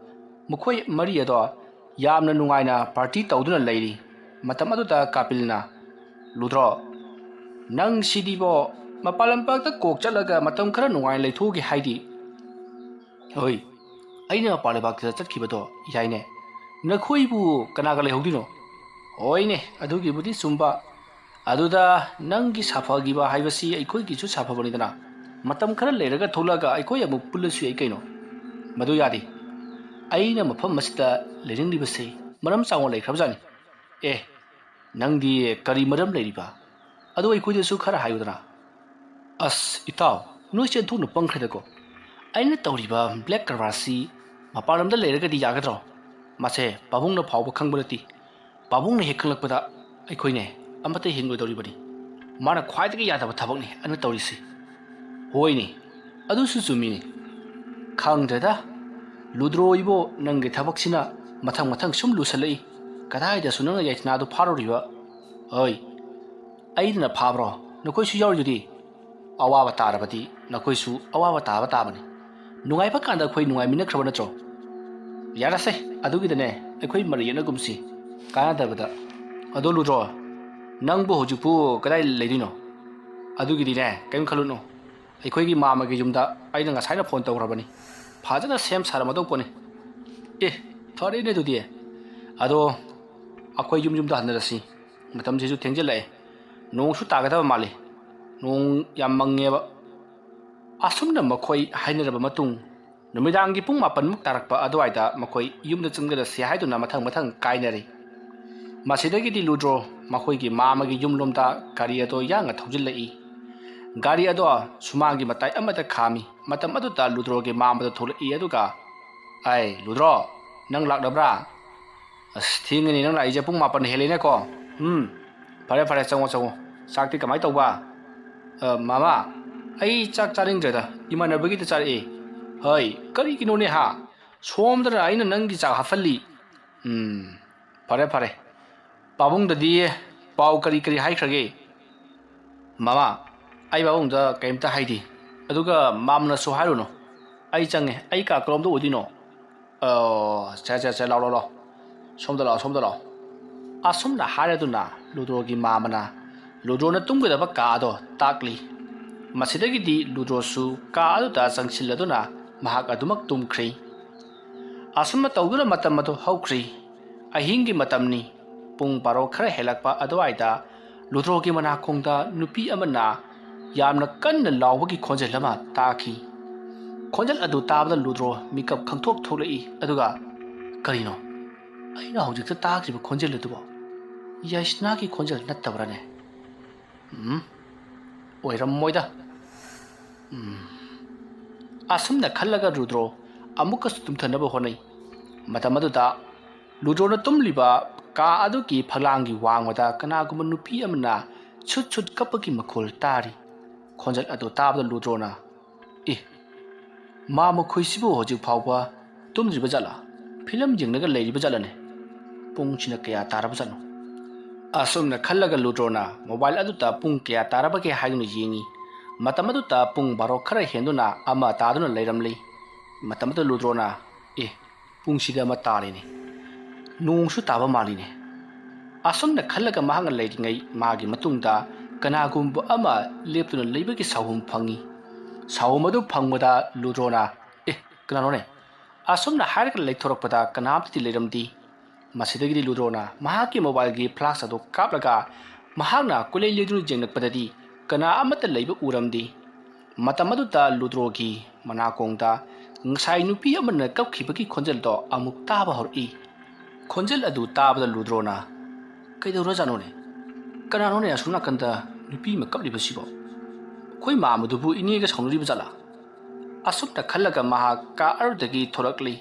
ꯃꯈꯣꯏ ꯃꯔꯤ ꯑꯗꯣ ꯌꯥꯝꯅ ꯅꯨꯡꯉꯥꯏꯅ ꯄꯥꯔꯇꯤ ꯇꯧꯗꯨꯅ ꯂꯩꯔꯤ꯫ ꯃꯇꯝ ꯑꯗꯨꯗ ꯀꯥꯄꯤꯜꯅ, "ꯂꯨꯗ꯭ꯔꯣ, ꯅꯪ ꯁꯤꯗꯤꯕꯣ, ꯃꯄꯥꯟ ꯂꯝꯄꯥꯛꯇ ꯀꯣꯛ ꯆꯠꯂꯒ ꯃꯇꯝ ꯈꯔ ꯅꯨꯡꯉꯥꯏꯅ ꯂꯩꯊꯣꯛꯎꯒꯦ ꯍꯥꯏꯗꯤ?" "ꯍꯣꯏ, ꯑꯩꯅ ꯃꯄꯥꯟ ꯂꯩꯕꯥꯛꯇ ꯆꯠꯈꯤꯕꯗꯣ ꯌꯥꯏꯅꯦ꯫ ꯅꯈꯣꯏꯕꯨ ꯀꯅꯥꯒ ꯂꯩꯍꯧꯗꯣꯏꯅꯣ?" "ꯍꯣꯏꯅꯦ, ꯑꯗꯨꯒꯤꯕꯨꯗꯤ ꯆꯨꯝꯕ꯫ ꯑꯗꯨꯗ ꯅꯪꯒꯤ ꯁꯥꯐꯈꯤꯕ ꯍꯥꯏꯕꯁꯤ ꯑꯩꯈꯣꯏꯒꯤꯁꯨ ꯁꯥꯐꯕꯅꯤꯗꯅ꯫ ꯃꯇꯝ ꯈꯔ ꯂꯩꯔꯒ ꯊꯣꯛꯂꯛꯑꯒ ꯑꯩꯈꯣꯏ ꯑꯃꯨꯛ ꯄꯨꯜꯂꯁꯨ ꯌꯥꯏ ꯀꯩꯅꯣ?" "ꯃꯗꯨ ꯌꯥꯗꯦ꯫ ꯑꯩꯅ ꯃꯐꯝ ꯑꯁꯤꯗ ꯂꯩꯅꯤꯡꯂꯤꯕꯁꯤ ꯃꯔꯝ ꯆꯥꯎꯅ ꯂꯩꯈ꯭ꯔꯕꯖꯥꯠꯅꯤ꯫" "ꯑꯦ, ꯅꯪꯗꯤ ꯀꯔꯤ ꯃꯔꯝ ꯂꯩꯔꯤꯕ? ꯑꯗꯨ ꯑꯩꯈꯣꯏꯗꯁꯨ ꯈꯔ ꯍꯥꯏꯌꯨꯗꯅ꯫" "ꯑꯁ, ꯏꯇꯥꯎ, ꯅꯣꯏꯁꯦ ꯑꯣꯟꯊꯣꯛꯅ ꯄꯪꯈ꯭ꯔꯦꯗꯀꯣ꯫ ꯑꯩꯅ ꯇꯧꯔꯤꯕ ꯕ꯭ꯂꯦꯛ ꯀꯔꯕꯥꯔꯁꯤ ꯃꯄꯥꯟ ꯂꯝꯗ ꯂꯩꯔꯒꯗꯤ ꯌꯥꯒꯗ꯭ꯔꯣ? ꯃꯁꯦ ꯄꯥꯕꯨꯡꯅ ꯐꯥꯎꯕ ꯈꯪꯕ ꯅꯠꯇꯦ꯫ ꯄꯥꯕꯨꯡꯅ ꯍꯦꯛ ꯈꯪꯂꯛꯄꯗ ꯑꯩꯈꯣꯏꯅꯦ ꯑꯃꯠꯇ ꯍꯤꯡꯂꯣꯏꯗꯧꯔꯤꯕꯅꯤ꯫ ꯃꯥꯅ ꯈ꯭ꯋꯥꯏꯗꯒꯤ ꯌꯥꯗꯕ ꯊꯕꯛꯅꯤ ꯑꯩꯅ ꯇꯧꯔꯤꯁꯤ꯫" "ꯍꯣꯏꯅꯦ, ꯑꯗꯨꯁꯨ ꯆꯨꯝꯃꯤꯅꯦ꯫ ꯈꯪꯗ꯭ꯔꯦꯗ, ꯂꯨꯗ꯭ꯔꯣ ꯏꯕꯣ, ꯅꯪꯒꯤ ꯊꯕꯛꯁꯤꯅ ꯃꯊꯪ ꯃꯊꯪ ꯁꯨꯝ ꯂꯨꯁꯜꯂꯛꯏ꯫ ꯀꯗꯥꯏꯗꯁꯨ ꯅꯪꯅ ꯌꯥꯏꯁꯅꯥꯗꯨ ꯐꯥꯔꯨꯔꯤꯕ? ꯑꯣꯏ, ꯑꯩꯗꯅ ꯐꯥꯕ꯭ꯔꯣ? ꯅꯈꯣꯏꯁꯨ ꯌꯥꯎꯔꯤꯗꯨꯗꯤ꯫ ꯑꯋꯥꯕ ꯇꯥꯔꯕꯗꯤ ꯅꯈꯣꯏꯁꯨ ꯑꯋꯥꯕ ꯇꯥꯕ ꯇꯥꯕꯅꯤ꯫ ꯅꯨꯡꯉꯥꯏꯕ ꯀꯥꯟꯗ ꯑꯩꯈꯣꯏ ꯅꯨꯡꯉꯥꯏꯃꯤꯟꯅꯈ꯭ꯔꯕ ꯅꯠꯇ꯭ꯔꯣ? ꯌꯥꯔꯁꯦ, ꯑꯗꯨꯒꯤꯗꯅꯦ ꯑꯩꯈꯣꯏ ꯃꯔꯩ ꯌꯦꯠꯅꯒꯨꯝꯁꯤ꯫ ꯀꯥꯟꯅꯗꯕꯗ꯫ ꯑꯗꯣ ꯂꯨꯗ꯭ꯔꯣ, ꯅꯪꯕꯨ ꯍꯧꯖꯤꯛꯄꯨ ꯀꯗꯥꯏ ꯂꯩꯗꯣꯏꯅꯣ? ꯑꯗꯨꯒꯤꯗꯤꯅꯦ, ꯀꯔꯤꯝ ꯈꯜꯂꯨꯅꯨ꯫ ꯑꯩꯈꯣꯏꯒꯤ ꯃꯥꯃꯒꯤ ꯌꯨꯝꯗ ꯑꯩꯅ ꯉꯁꯥꯏꯅ ꯐꯣꯟ ꯇꯧꯈ꯭ꯔꯕꯅꯤ꯫ ꯐꯖꯅ ꯁꯦꯝ ꯁꯥꯔꯝꯃꯗꯧ ꯄꯣꯠꯅꯤ꯫ ꯑꯦ, ꯐꯔꯦꯅꯦ ꯑꯗꯨꯗꯤ꯫ ꯑꯗꯣ ꯑꯩꯈꯣꯏ ꯌꯨꯝ ꯌꯨꯝꯗ ꯍꯟꯅꯔꯁꯤ꯫ ꯃꯇꯝꯁꯤꯁꯨ ꯊꯦꯡꯖꯤꯜꯂꯛꯑꯦ꯫ ꯅꯣꯡꯁꯨ ꯇꯥꯒꯗꯕ ꯃꯥꯜꯂꯤ꯫ ꯅꯣꯡ ꯌꯥꯝ ꯃꯪꯉꯦꯕ꯫ ꯑꯁꯨꯝꯅ ꯃꯈꯣꯏ ꯍꯥꯏꯅꯔꯕ ꯃꯇꯨꯡ, ꯅꯨꯃꯤꯗꯥꯡꯒꯤ ꯄꯨꯡ ꯃꯥꯄꯟꯃꯨꯛ ꯇꯥꯔꯛꯄ ꯑꯗꯨꯋꯥꯏꯗ ꯃꯈꯣꯏ ꯌꯨꯝꯗ ꯆꯪꯒꯗꯁꯤ ꯍꯥꯏꯗꯨꯅ ꯃꯊꯪ ꯃꯊꯪ ꯀꯥꯏꯅꯔꯤ꯫ ꯃꯁꯤꯗꯒꯤꯗꯤ ꯂꯨꯗ꯭ꯔꯣ ꯃꯈꯣꯏꯒꯤ ꯃꯥꯃꯒꯤ ꯌꯨꯝꯂꯣꯝꯗ ꯒꯥꯔꯤ ꯑꯗꯣ ꯌꯥꯡꯅ ꯊꯧꯖꯤꯜꯂꯛꯏ꯫ ꯒꯥꯔꯤ ꯑꯗꯣ ꯁꯨꯃꯥꯡꯒꯤ ꯃꯇꯥꯏ ꯑꯃꯗ ꯈꯥꯝꯃꯤ꯫ ꯃꯇꯝ ꯑꯗꯨꯗ ꯂꯨꯗ꯭ꯔꯣꯒꯤ ꯃꯥꯃꯗ ꯊꯣꯛꯂꯛꯏ ꯑꯗꯨꯒ, "ꯑꯩ, ꯂꯨꯗ꯭ꯔꯣ, ꯅꯪ ꯂꯥꯛꯂꯕ꯭ꯔꯥ? ꯑꯁ, ꯊꯦꯡꯉꯅꯤ ꯅꯪ ꯂꯥꯛꯏꯁꯦ, ꯄꯨꯡ ꯃꯥꯄꯟ ꯍꯦꯜꯂꯦꯅꯦꯀꯣ꯫ ꯎꯝ, ꯐꯔꯦ, ꯐꯔꯦ, ꯆꯪꯉꯣ, ꯆꯪꯉꯣ꯫ ꯆꯥꯛꯇꯤ ꯀꯃꯥꯏ ꯇꯧꯕ?" "ꯑ, ꯃꯥꯃ, ꯑꯩ ꯆꯥꯛ ꯆꯥꯅꯤꯡꯗ꯭ꯔꯦꯗ꯫ ꯏꯃꯥꯟꯅꯕꯒꯤꯗ ꯆꯥꯔꯛꯑꯦ꯫" "ꯍꯩ, ꯀꯔꯤꯒꯤꯅꯣꯅꯦ ꯍꯥ? ꯁꯣꯝꯗꯅ ꯑꯩꯅ ꯅꯪꯒꯤ ꯆꯥꯛ ꯍꯥꯞꯍꯜꯂꯤ꯫" "ꯎꯝ, ꯐꯔꯦ, ꯐꯔꯦ꯫ ꯄꯥꯕꯨꯡꯗꯗꯤ ꯄꯥꯎ ꯀꯔꯤ ꯀꯔꯤ ꯍꯥꯏꯈ꯭ꯔꯒꯦ?" "ꯃꯥꯃ, ꯑꯩ ꯄꯥꯕꯨꯡꯗ ꯀꯔꯤꯝꯇ ꯍꯥꯏꯗꯦ꯫ ꯑꯗꯨꯒ ꯃꯥꯃꯅꯁꯨ ꯍꯥꯏꯔꯨꯅꯨ꯫ ꯑꯩ ꯆꯪꯉꯦ꯫ ꯑꯩ ꯀꯥ ꯀꯔꯣꯝꯗ ꯑꯣꯏꯗꯣꯏꯅꯣ?" "ꯑꯣ, ꯁꯦ, ꯁꯦ, ꯁꯦ, ꯂꯥꯎ, ꯂꯥꯎ, ꯂꯥꯎ꯫ ꯁꯣꯝꯗ ꯂꯥꯛꯑꯣ, ꯁꯣꯝꯗ ꯂꯥꯛꯑꯣ꯫" ꯑꯁꯨꯝꯅ ꯍꯥꯏꯔꯗꯨꯅ ꯂꯨꯗ꯭ꯔꯣꯒꯤ ꯃꯥꯃꯅ ꯂꯨꯗ꯭ꯔꯣꯅ ꯇꯨꯝꯒꯗꯕ ꯀꯥ ꯑꯗꯣ ꯇꯥꯛꯂꯤ꯫ ꯃꯁꯤꯗꯒꯤꯗꯤ ꯂꯨꯗ꯭ꯔꯣꯁꯨ ꯀꯥ ꯑꯗꯨꯗ ꯆꯪꯁꯤꯜꯂꯗꯨꯅ ꯃꯍꯥꯛ ꯑꯗꯨꯃꯛ ꯇꯨꯝꯈ꯭ꯔꯤ꯫ ꯑꯁꯨꯝꯅ ꯇꯧꯗꯨꯅ ꯃꯇꯝ ꯑꯗꯨ ꯍꯧꯈ꯭ꯔꯤ꯫ ꯑꯍꯤꯡꯒꯤ ꯃꯇꯝꯅꯤ꯫ ꯄꯨꯡ ꯕꯥꯔꯣ ꯈꯔ ꯍꯦꯜꯂꯛꯄ ꯑꯗꯨꯋꯥꯏꯗ ꯂꯨꯗ꯭ꯔꯣꯒꯤ ꯃꯅꯥꯀꯣꯡꯗ ꯅꯨꯄꯤ ꯑꯃꯅ ꯌꯥꯝꯅ ꯀꯟꯅ ꯂꯥꯎꯕꯒꯤ ꯈꯣꯟꯖꯦꯜ ꯑꯃ ꯇꯥꯈꯤ꯫ ꯈꯣꯟꯖꯦꯜ ꯑꯗꯨ ꯇꯥꯕꯗ ꯂꯨꯗ꯭ꯔꯣ ꯃꯤꯀꯞ ꯈꯪꯊꯣꯛ ꯊꯣꯛꯂꯛꯏ, ꯑꯗꯨꯒ, "ꯀꯔꯤꯅꯣ ꯑꯩꯅ ꯍꯧꯖꯤꯛꯇ ꯇꯥꯈ꯭ꯔꯤꯕ ꯈꯣꯟꯖꯦꯜ ꯑꯗꯨꯕꯣ? ꯌꯥꯏꯁꯅꯥꯒꯤ ꯈꯣꯟꯖꯦꯜ ꯅꯠꯇꯕ꯭ꯔꯥꯅꯦ? ꯎꯝ, ꯑꯣꯏꯔꯝꯃꯣꯏꯗ꯫" ꯎꯝ꯫ ꯑꯁꯨꯝꯅ ꯈꯜꯂꯒ ꯂꯨꯗ꯭ꯔꯣ ꯑꯃꯨꯛꯀꯁꯨ ꯇꯨꯝꯊꯅꯕ ꯍꯣꯠꯅꯩ꯫ ꯃꯇꯝ ꯑꯗꯨꯗ ꯂꯨꯗ꯭ꯔꯣꯅ ꯇꯨꯝꯂꯤꯕ ꯀꯥ ꯑꯗꯨꯒꯤ ꯐꯛꯂꯥꯡꯒꯤ ꯋꯥꯡꯃꯗ ꯀꯅꯥꯒꯨꯝꯕ ꯅꯨꯄꯤ ꯑꯃꯅ ꯁꯨꯠ ꯁꯨꯠ ꯀꯞꯄꯒꯤ ꯃꯈꯣꯜ ꯇꯥꯔꯤ꯫ ꯈꯣꯟꯖꯦꯜ ꯑꯗꯨ ꯇꯥꯕꯗ ꯂꯨꯗ꯭ꯔꯣꯅ, "ꯑꯦ, ꯃꯥ ꯃꯈꯣꯏꯁꯤꯕꯨ ꯍꯧꯖꯤꯛ ꯐꯥꯎꯕ ꯇꯨꯝꯗ꯭ꯔꯤꯕ ꯖꯥꯠꯂꯥ? ꯐꯤꯂꯝ ꯌꯦꯡꯂꯒ ꯂꯩꯔꯤꯕ ꯖꯥꯠꯂꯅꯦ? ꯄꯨꯡꯁꯤꯅ ꯀꯌꯥ ꯇꯥꯔꯕ ꯖꯥꯠꯅꯣ? ꯑꯁꯨꯝꯅ ꯈꯜꯂꯒ ꯂꯨꯗ꯭ꯔꯣꯅ ꯃꯣꯕꯥꯏꯜ ꯑꯗꯨꯗ ꯄꯨꯡ ꯀꯌꯥ ꯇꯥꯔꯕꯒꯦ ꯍꯥꯏꯗꯨꯅ ꯌꯦꯡꯉꯤ꯫ ꯃꯇꯝ ꯑꯗꯨꯗ ꯄꯨꯡ ꯕꯥꯔꯣ ꯈꯔ ꯍꯦꯟꯗꯨꯅ ꯑꯃ ꯇꯥꯗꯨꯅ ꯂꯩꯔꯝꯂꯤ꯫ ꯃꯇꯝ ꯑꯗꯨꯗ ꯂꯨꯗ꯭ꯔꯣꯅ, "ꯑꯦ, ꯄꯨꯡꯁꯤꯗꯤ ꯑꯃ ꯇꯥꯔꯦꯅꯦ꯫ ꯅꯣꯡꯁꯨ ꯇꯥꯕ ꯃꯥꯜꯂꯤꯅꯦ"꯫ ꯑꯁꯨꯝꯅ ꯈꯜꯂꯒ ꯃꯍꯥꯛꯅ ꯂꯩꯔꯤꯉꯩ ꯃꯥꯒꯤ ꯃꯇꯨꯡꯗ ꯀꯅꯥꯒꯨꯝꯕ ꯑꯃ ꯂꯦꯞꯇꯨꯅ ꯂꯩꯕꯒꯤ ꯁꯥꯍꯨꯝ ꯐꯪꯉꯤ꯫ ꯁꯥꯍꯨꯝ ꯑꯗꯨ ꯐꯪꯕꯗ ꯂꯨꯗ꯭ꯔꯣꯅ, "ꯑꯦ, ꯀꯅꯥꯅꯣꯅꯦ?" ꯑꯁꯨꯝꯅ ꯍꯥꯏꯔꯒ ꯂꯩꯊꯣꯔꯛꯄꯗ ꯀꯅꯥꯝꯇꯗꯤ ꯂꯩꯔꯝꯗꯦ꯫ ꯃꯁꯤꯗꯒꯤꯗꯤ ꯂꯨꯗ꯭ꯔꯣꯅ ꯃꯍꯥꯛꯀꯤ ꯃꯣꯕꯥꯏꯜꯒꯤ ꯐ꯭ꯂꯥꯁ ꯑꯗꯨ ꯀꯥꯞꯂꯒ ꯃꯍꯥꯛꯅ ꯀꯣꯏꯂꯩ ꯂꯩꯗꯨꯅ ꯌꯦꯡꯂꯛꯄꯗꯗꯤ ꯀꯅꯥ ꯑꯃꯠꯇ ꯂꯩꯕ ꯎꯔꯝꯗꯦ꯫ ꯃꯇꯝ ꯑꯗꯨꯗ ꯂꯨꯗ꯭ꯔꯣꯒꯤ ꯃꯅꯥꯀꯣꯡꯗ ꯉꯁꯥꯏ ꯅꯨꯄꯤ ꯑꯃꯅ ꯀꯞꯈꯤꯕꯒꯤ ꯈꯣꯟꯖꯦꯜꯗꯣ ꯑꯃꯨꯛ ꯇꯥꯕ ꯍꯧꯔꯛꯏ꯫ ꯈꯣꯟꯖꯦꯜ ꯑꯗꯨ ꯇꯥꯕꯗ ꯂꯨꯗ꯭ꯔꯣꯅ, "ꯀꯩꯗꯧꯔꯖꯥꯠꯅꯣꯅꯦ? ꯀꯅꯥꯅꯣꯅꯦ ꯑꯁꯣꯝ ꯅꯥꯀꯟꯗ ꯅꯨꯄꯤ ꯑꯃ ꯀꯞꯂꯤꯕꯁꯤꯕꯣ? ꯑꯩꯈꯣꯏ ꯃꯥꯝꯃꯗꯨꯕꯨ ꯏꯅꯦꯒ ꯁꯥꯎꯅꯔꯤꯕ ꯖꯥꯠꯂꯥ?" ꯑꯁꯨꯝꯅ ꯈꯜꯂꯒ ꯃꯍꯥꯛ ꯀꯥ ꯑꯗꯨꯗꯒꯤ ꯊꯣꯔꯛꯂꯤ꯫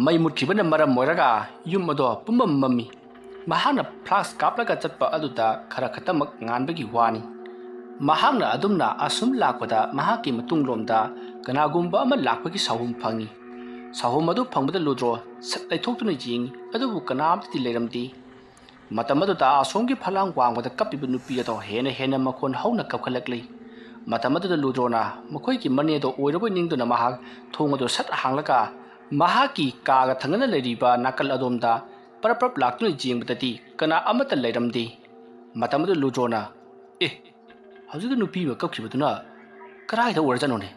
ꯃꯩ ꯃꯨꯠꯈꯤꯕꯅ ꯃꯔꯝ ꯑꯣꯏꯔꯒ ꯌꯨꯝ ꯑꯗꯣ ꯄꯨꯝꯃꯝ ꯃꯝꯃꯤ꯫ ꯃꯍꯥꯛꯅ ꯐ꯭ꯂꯥꯁ ꯀꯥꯞꯂꯒ ꯆꯠꯄ ꯑꯗꯨꯗ ꯈꯔ ꯈꯛꯇꯃꯛ ꯉꯥꯟꯕꯒꯤ ꯋꯥꯅꯤ꯫ ꯃꯍꯥꯛꯅ ꯑꯗꯨꯝꯅ ꯑꯁꯨꯝ ꯂꯥꯛꯄꯗ ꯃꯍꯥꯛꯀꯤ ꯃꯇꯨꯡꯂꯣꯝꯗ ꯀꯅꯥꯒꯨꯝꯕ ꯑꯃ ꯂꯥꯛꯄꯒꯤ ꯁꯥꯍꯨꯝ ꯐꯪꯉꯤ꯫ ꯁꯥꯍꯨꯝ ꯑꯗꯨ ꯐꯪꯕꯗ ꯂꯨꯗ꯭ꯔꯣ ꯁꯠ ꯂꯩꯊꯣꯛꯇꯨꯅ ꯌꯦꯡꯉꯤ, ꯑꯗꯨꯕꯨ ꯀꯅꯥꯝꯇꯗꯤ ꯂꯩꯔꯝꯗꯦ꯫ ꯃꯇꯝ ꯑꯗꯨꯗ ꯑꯁꯣꯝꯒꯤ ꯐꯂꯥꯡ ꯋꯥꯡꯃꯗ ꯀꯞꯄꯤꯕ ꯅꯨꯄꯤ ꯑꯗꯣ ꯍꯦꯟꯅ ꯍꯦꯟꯅ ꯃꯈꯣꯟ ꯍꯧꯅ ꯀꯞꯈꯠꯂꯛꯂꯤ꯫ ꯃꯇꯝ ꯑꯗꯨꯗ ꯂꯨꯗ꯭ꯔꯣꯅ ꯃꯈꯣꯏꯒꯤ ꯃꯅꯦꯗꯣ ꯑꯣꯏꯔꯕꯣꯏ ꯅꯤꯡꯗꯨꯅ ꯃꯍꯥꯛ ꯊꯣꯡ ꯑꯗꯨ ꯁꯠ ꯍꯥꯡꯂꯒ ꯃꯍꯥꯛꯀꯤ ꯀꯥꯒ ꯊꯪꯅꯅ ꯂꯩꯔꯤꯕ ꯅꯥꯀꯜ ꯑꯗꯣꯝꯗ ꯄꯔꯞ ꯄꯔꯞ ꯂꯥꯛꯇꯨꯅ ꯌꯦꯡꯕꯗꯗꯤ ꯀꯅꯥ ꯑꯃꯠꯇ ꯂꯩꯔꯝꯗꯦ꯫ ꯃꯇꯝ ꯑꯗꯨꯗ ꯂꯨꯗ꯭ꯔꯣꯅ, "ꯑꯦ, ꯍꯧꯖꯤꯛꯀꯤ ꯅꯨꯄꯤ ꯑꯃ ꯀꯞꯈꯤꯕꯗꯨꯅ ꯀꯗꯥꯏꯗ ꯑꯣꯏꯔꯖꯥꯠꯅꯣꯅꯦ?"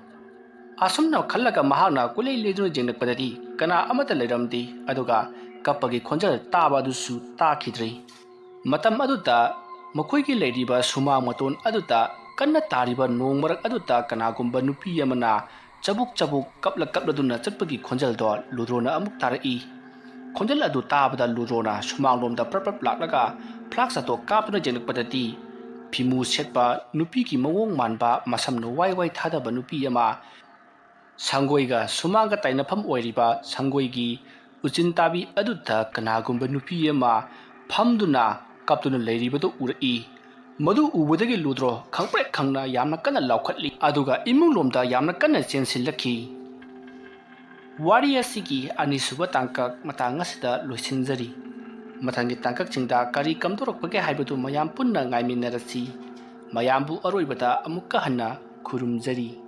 ꯑꯁꯨꯝꯅ ꯈꯜꯂꯒ ꯃꯍꯥꯛꯅ ꯀꯣꯏꯂꯩ ꯂꯩꯗꯨꯅ ꯌꯦꯡꯂꯛꯄꯗꯗꯤ ꯀꯅꯥ ꯑꯃꯠꯇ ꯂꯩꯔꯝꯗꯦ, ꯑꯗꯨꯒ ꯀꯞꯄꯒꯤ ꯈꯣꯟꯖꯦꯜ ꯇꯥꯕ ꯑꯗꯨꯁꯨ ꯇꯥꯈꯤꯗ꯭ꯔꯦ꯫ ꯃꯇꯝ ꯑꯗꯨꯗ ꯃꯈꯣꯏꯒꯤ ꯂꯩꯔꯤꯕ ꯁꯨꯃꯥꯡ ꯃꯇꯣꯟ ꯑꯗꯨꯗ ꯀꯟꯅ ꯇꯥꯔꯤꯕ ꯅꯣꯡ ꯃꯔꯛ ꯑꯗꯨꯗ ꯀꯅꯥꯒꯨꯝꯕ ꯅꯨꯄꯤ ꯑꯃꯅ ꯆꯕꯨꯛ ꯆꯕꯨꯛ ꯀꯞꯂ ꯀꯞꯂꯗꯨꯅ ꯆꯠꯄꯒꯤ ꯈꯣꯟꯖꯦꯜꯗꯣ ꯂꯨꯗ꯭ꯔꯣꯅ ꯑꯃꯨꯛ ꯇꯥꯔꯛꯏ꯫ ꯈꯣꯟꯖꯦꯜ ꯑꯗꯨ ꯇꯥꯕꯗ ꯂꯨꯗ꯭ꯔꯣꯅ ꯁꯨꯃꯥꯡꯂꯣꯝꯗ ꯄ꯭ꯔꯞ ꯄ꯭ꯔꯞ ꯂꯥꯛꯂꯒ ꯐ꯭ꯂꯥꯛꯁ ꯑꯗꯣ ꯀꯥꯞꯇꯨꯅ ꯌꯦꯡꯂꯛꯄꯗꯗꯤ ꯐꯤꯃꯨ ꯁꯦꯠꯄ ꯅꯨꯄꯤꯒꯤ ꯃꯑꯣꯡ ꯃꯥꯟꯕ ꯃꯁꯝꯅ ꯋꯥꯏ ꯋꯥꯏ ꯊꯥꯗꯕ ꯅꯨꯄꯤ ꯑꯃ ꯁꯪꯒꯣꯏꯒ ꯁꯨꯃꯥꯡꯒ ꯇꯥꯏꯅꯐꯝ ꯑꯣꯏꯔꯤꯕ ꯁꯪꯒꯣꯏꯒꯤ ꯎꯆꯤꯟ ꯇꯥꯕꯤ ꯑꯗꯨꯗ ꯀꯅꯥꯒꯨꯝꯕ ꯅꯨꯄꯤ ꯑꯃ ꯐꯝꯗꯨꯅ ꯀꯞꯇꯨꯅ ꯂꯩꯔꯤꯕꯗꯨ ꯎꯔꯛꯏ꯫ ꯃꯗꯨ ꯎꯕꯗꯒꯤ ꯂꯨꯗ꯭ꯔꯣ ꯈꯪꯄ꯭ꯔꯦꯛ ꯈꯪꯅ ꯌꯥꯝꯅ ꯀꯟꯅ ꯂꯥꯎꯈꯠꯂꯤ, ꯑꯗꯨꯒ ꯏꯃꯨꯡꯂꯣꯝꯗ ꯌꯥꯝꯅ ꯀꯟꯅ ꯆꯦꯟꯁꯤꯜꯂꯛꯈꯤ꯫ ꯋꯥꯔꯤ ꯑꯁꯤꯒꯤ ꯑꯅꯤꯁꯨꯕ ꯇꯥꯡꯀꯛ ꯃꯇꯥꯡ ꯑꯁꯤꯗ ꯂꯣꯏꯁꯤꯟꯖꯔꯤ꯫ ꯃꯊꯪꯒꯤ ꯇꯥꯡꯀꯛꯁꯤꯡꯗ ꯀꯔꯤ ꯀꯝꯗꯧꯔꯛꯄꯒꯦ ꯍꯥꯏꯕꯗꯨ ꯃꯌꯥꯝ ꯄꯨꯟꯅ ꯉꯥꯏꯃꯤꯟꯅꯔꯁꯤ꯫ ꯃꯌꯥꯝꯕꯨ ꯑꯔꯣꯏꯕꯗ ꯑꯃꯨꯛꯀ ꯍꯟꯅ ꯈꯨꯔꯨꯝꯖꯔꯤ꯫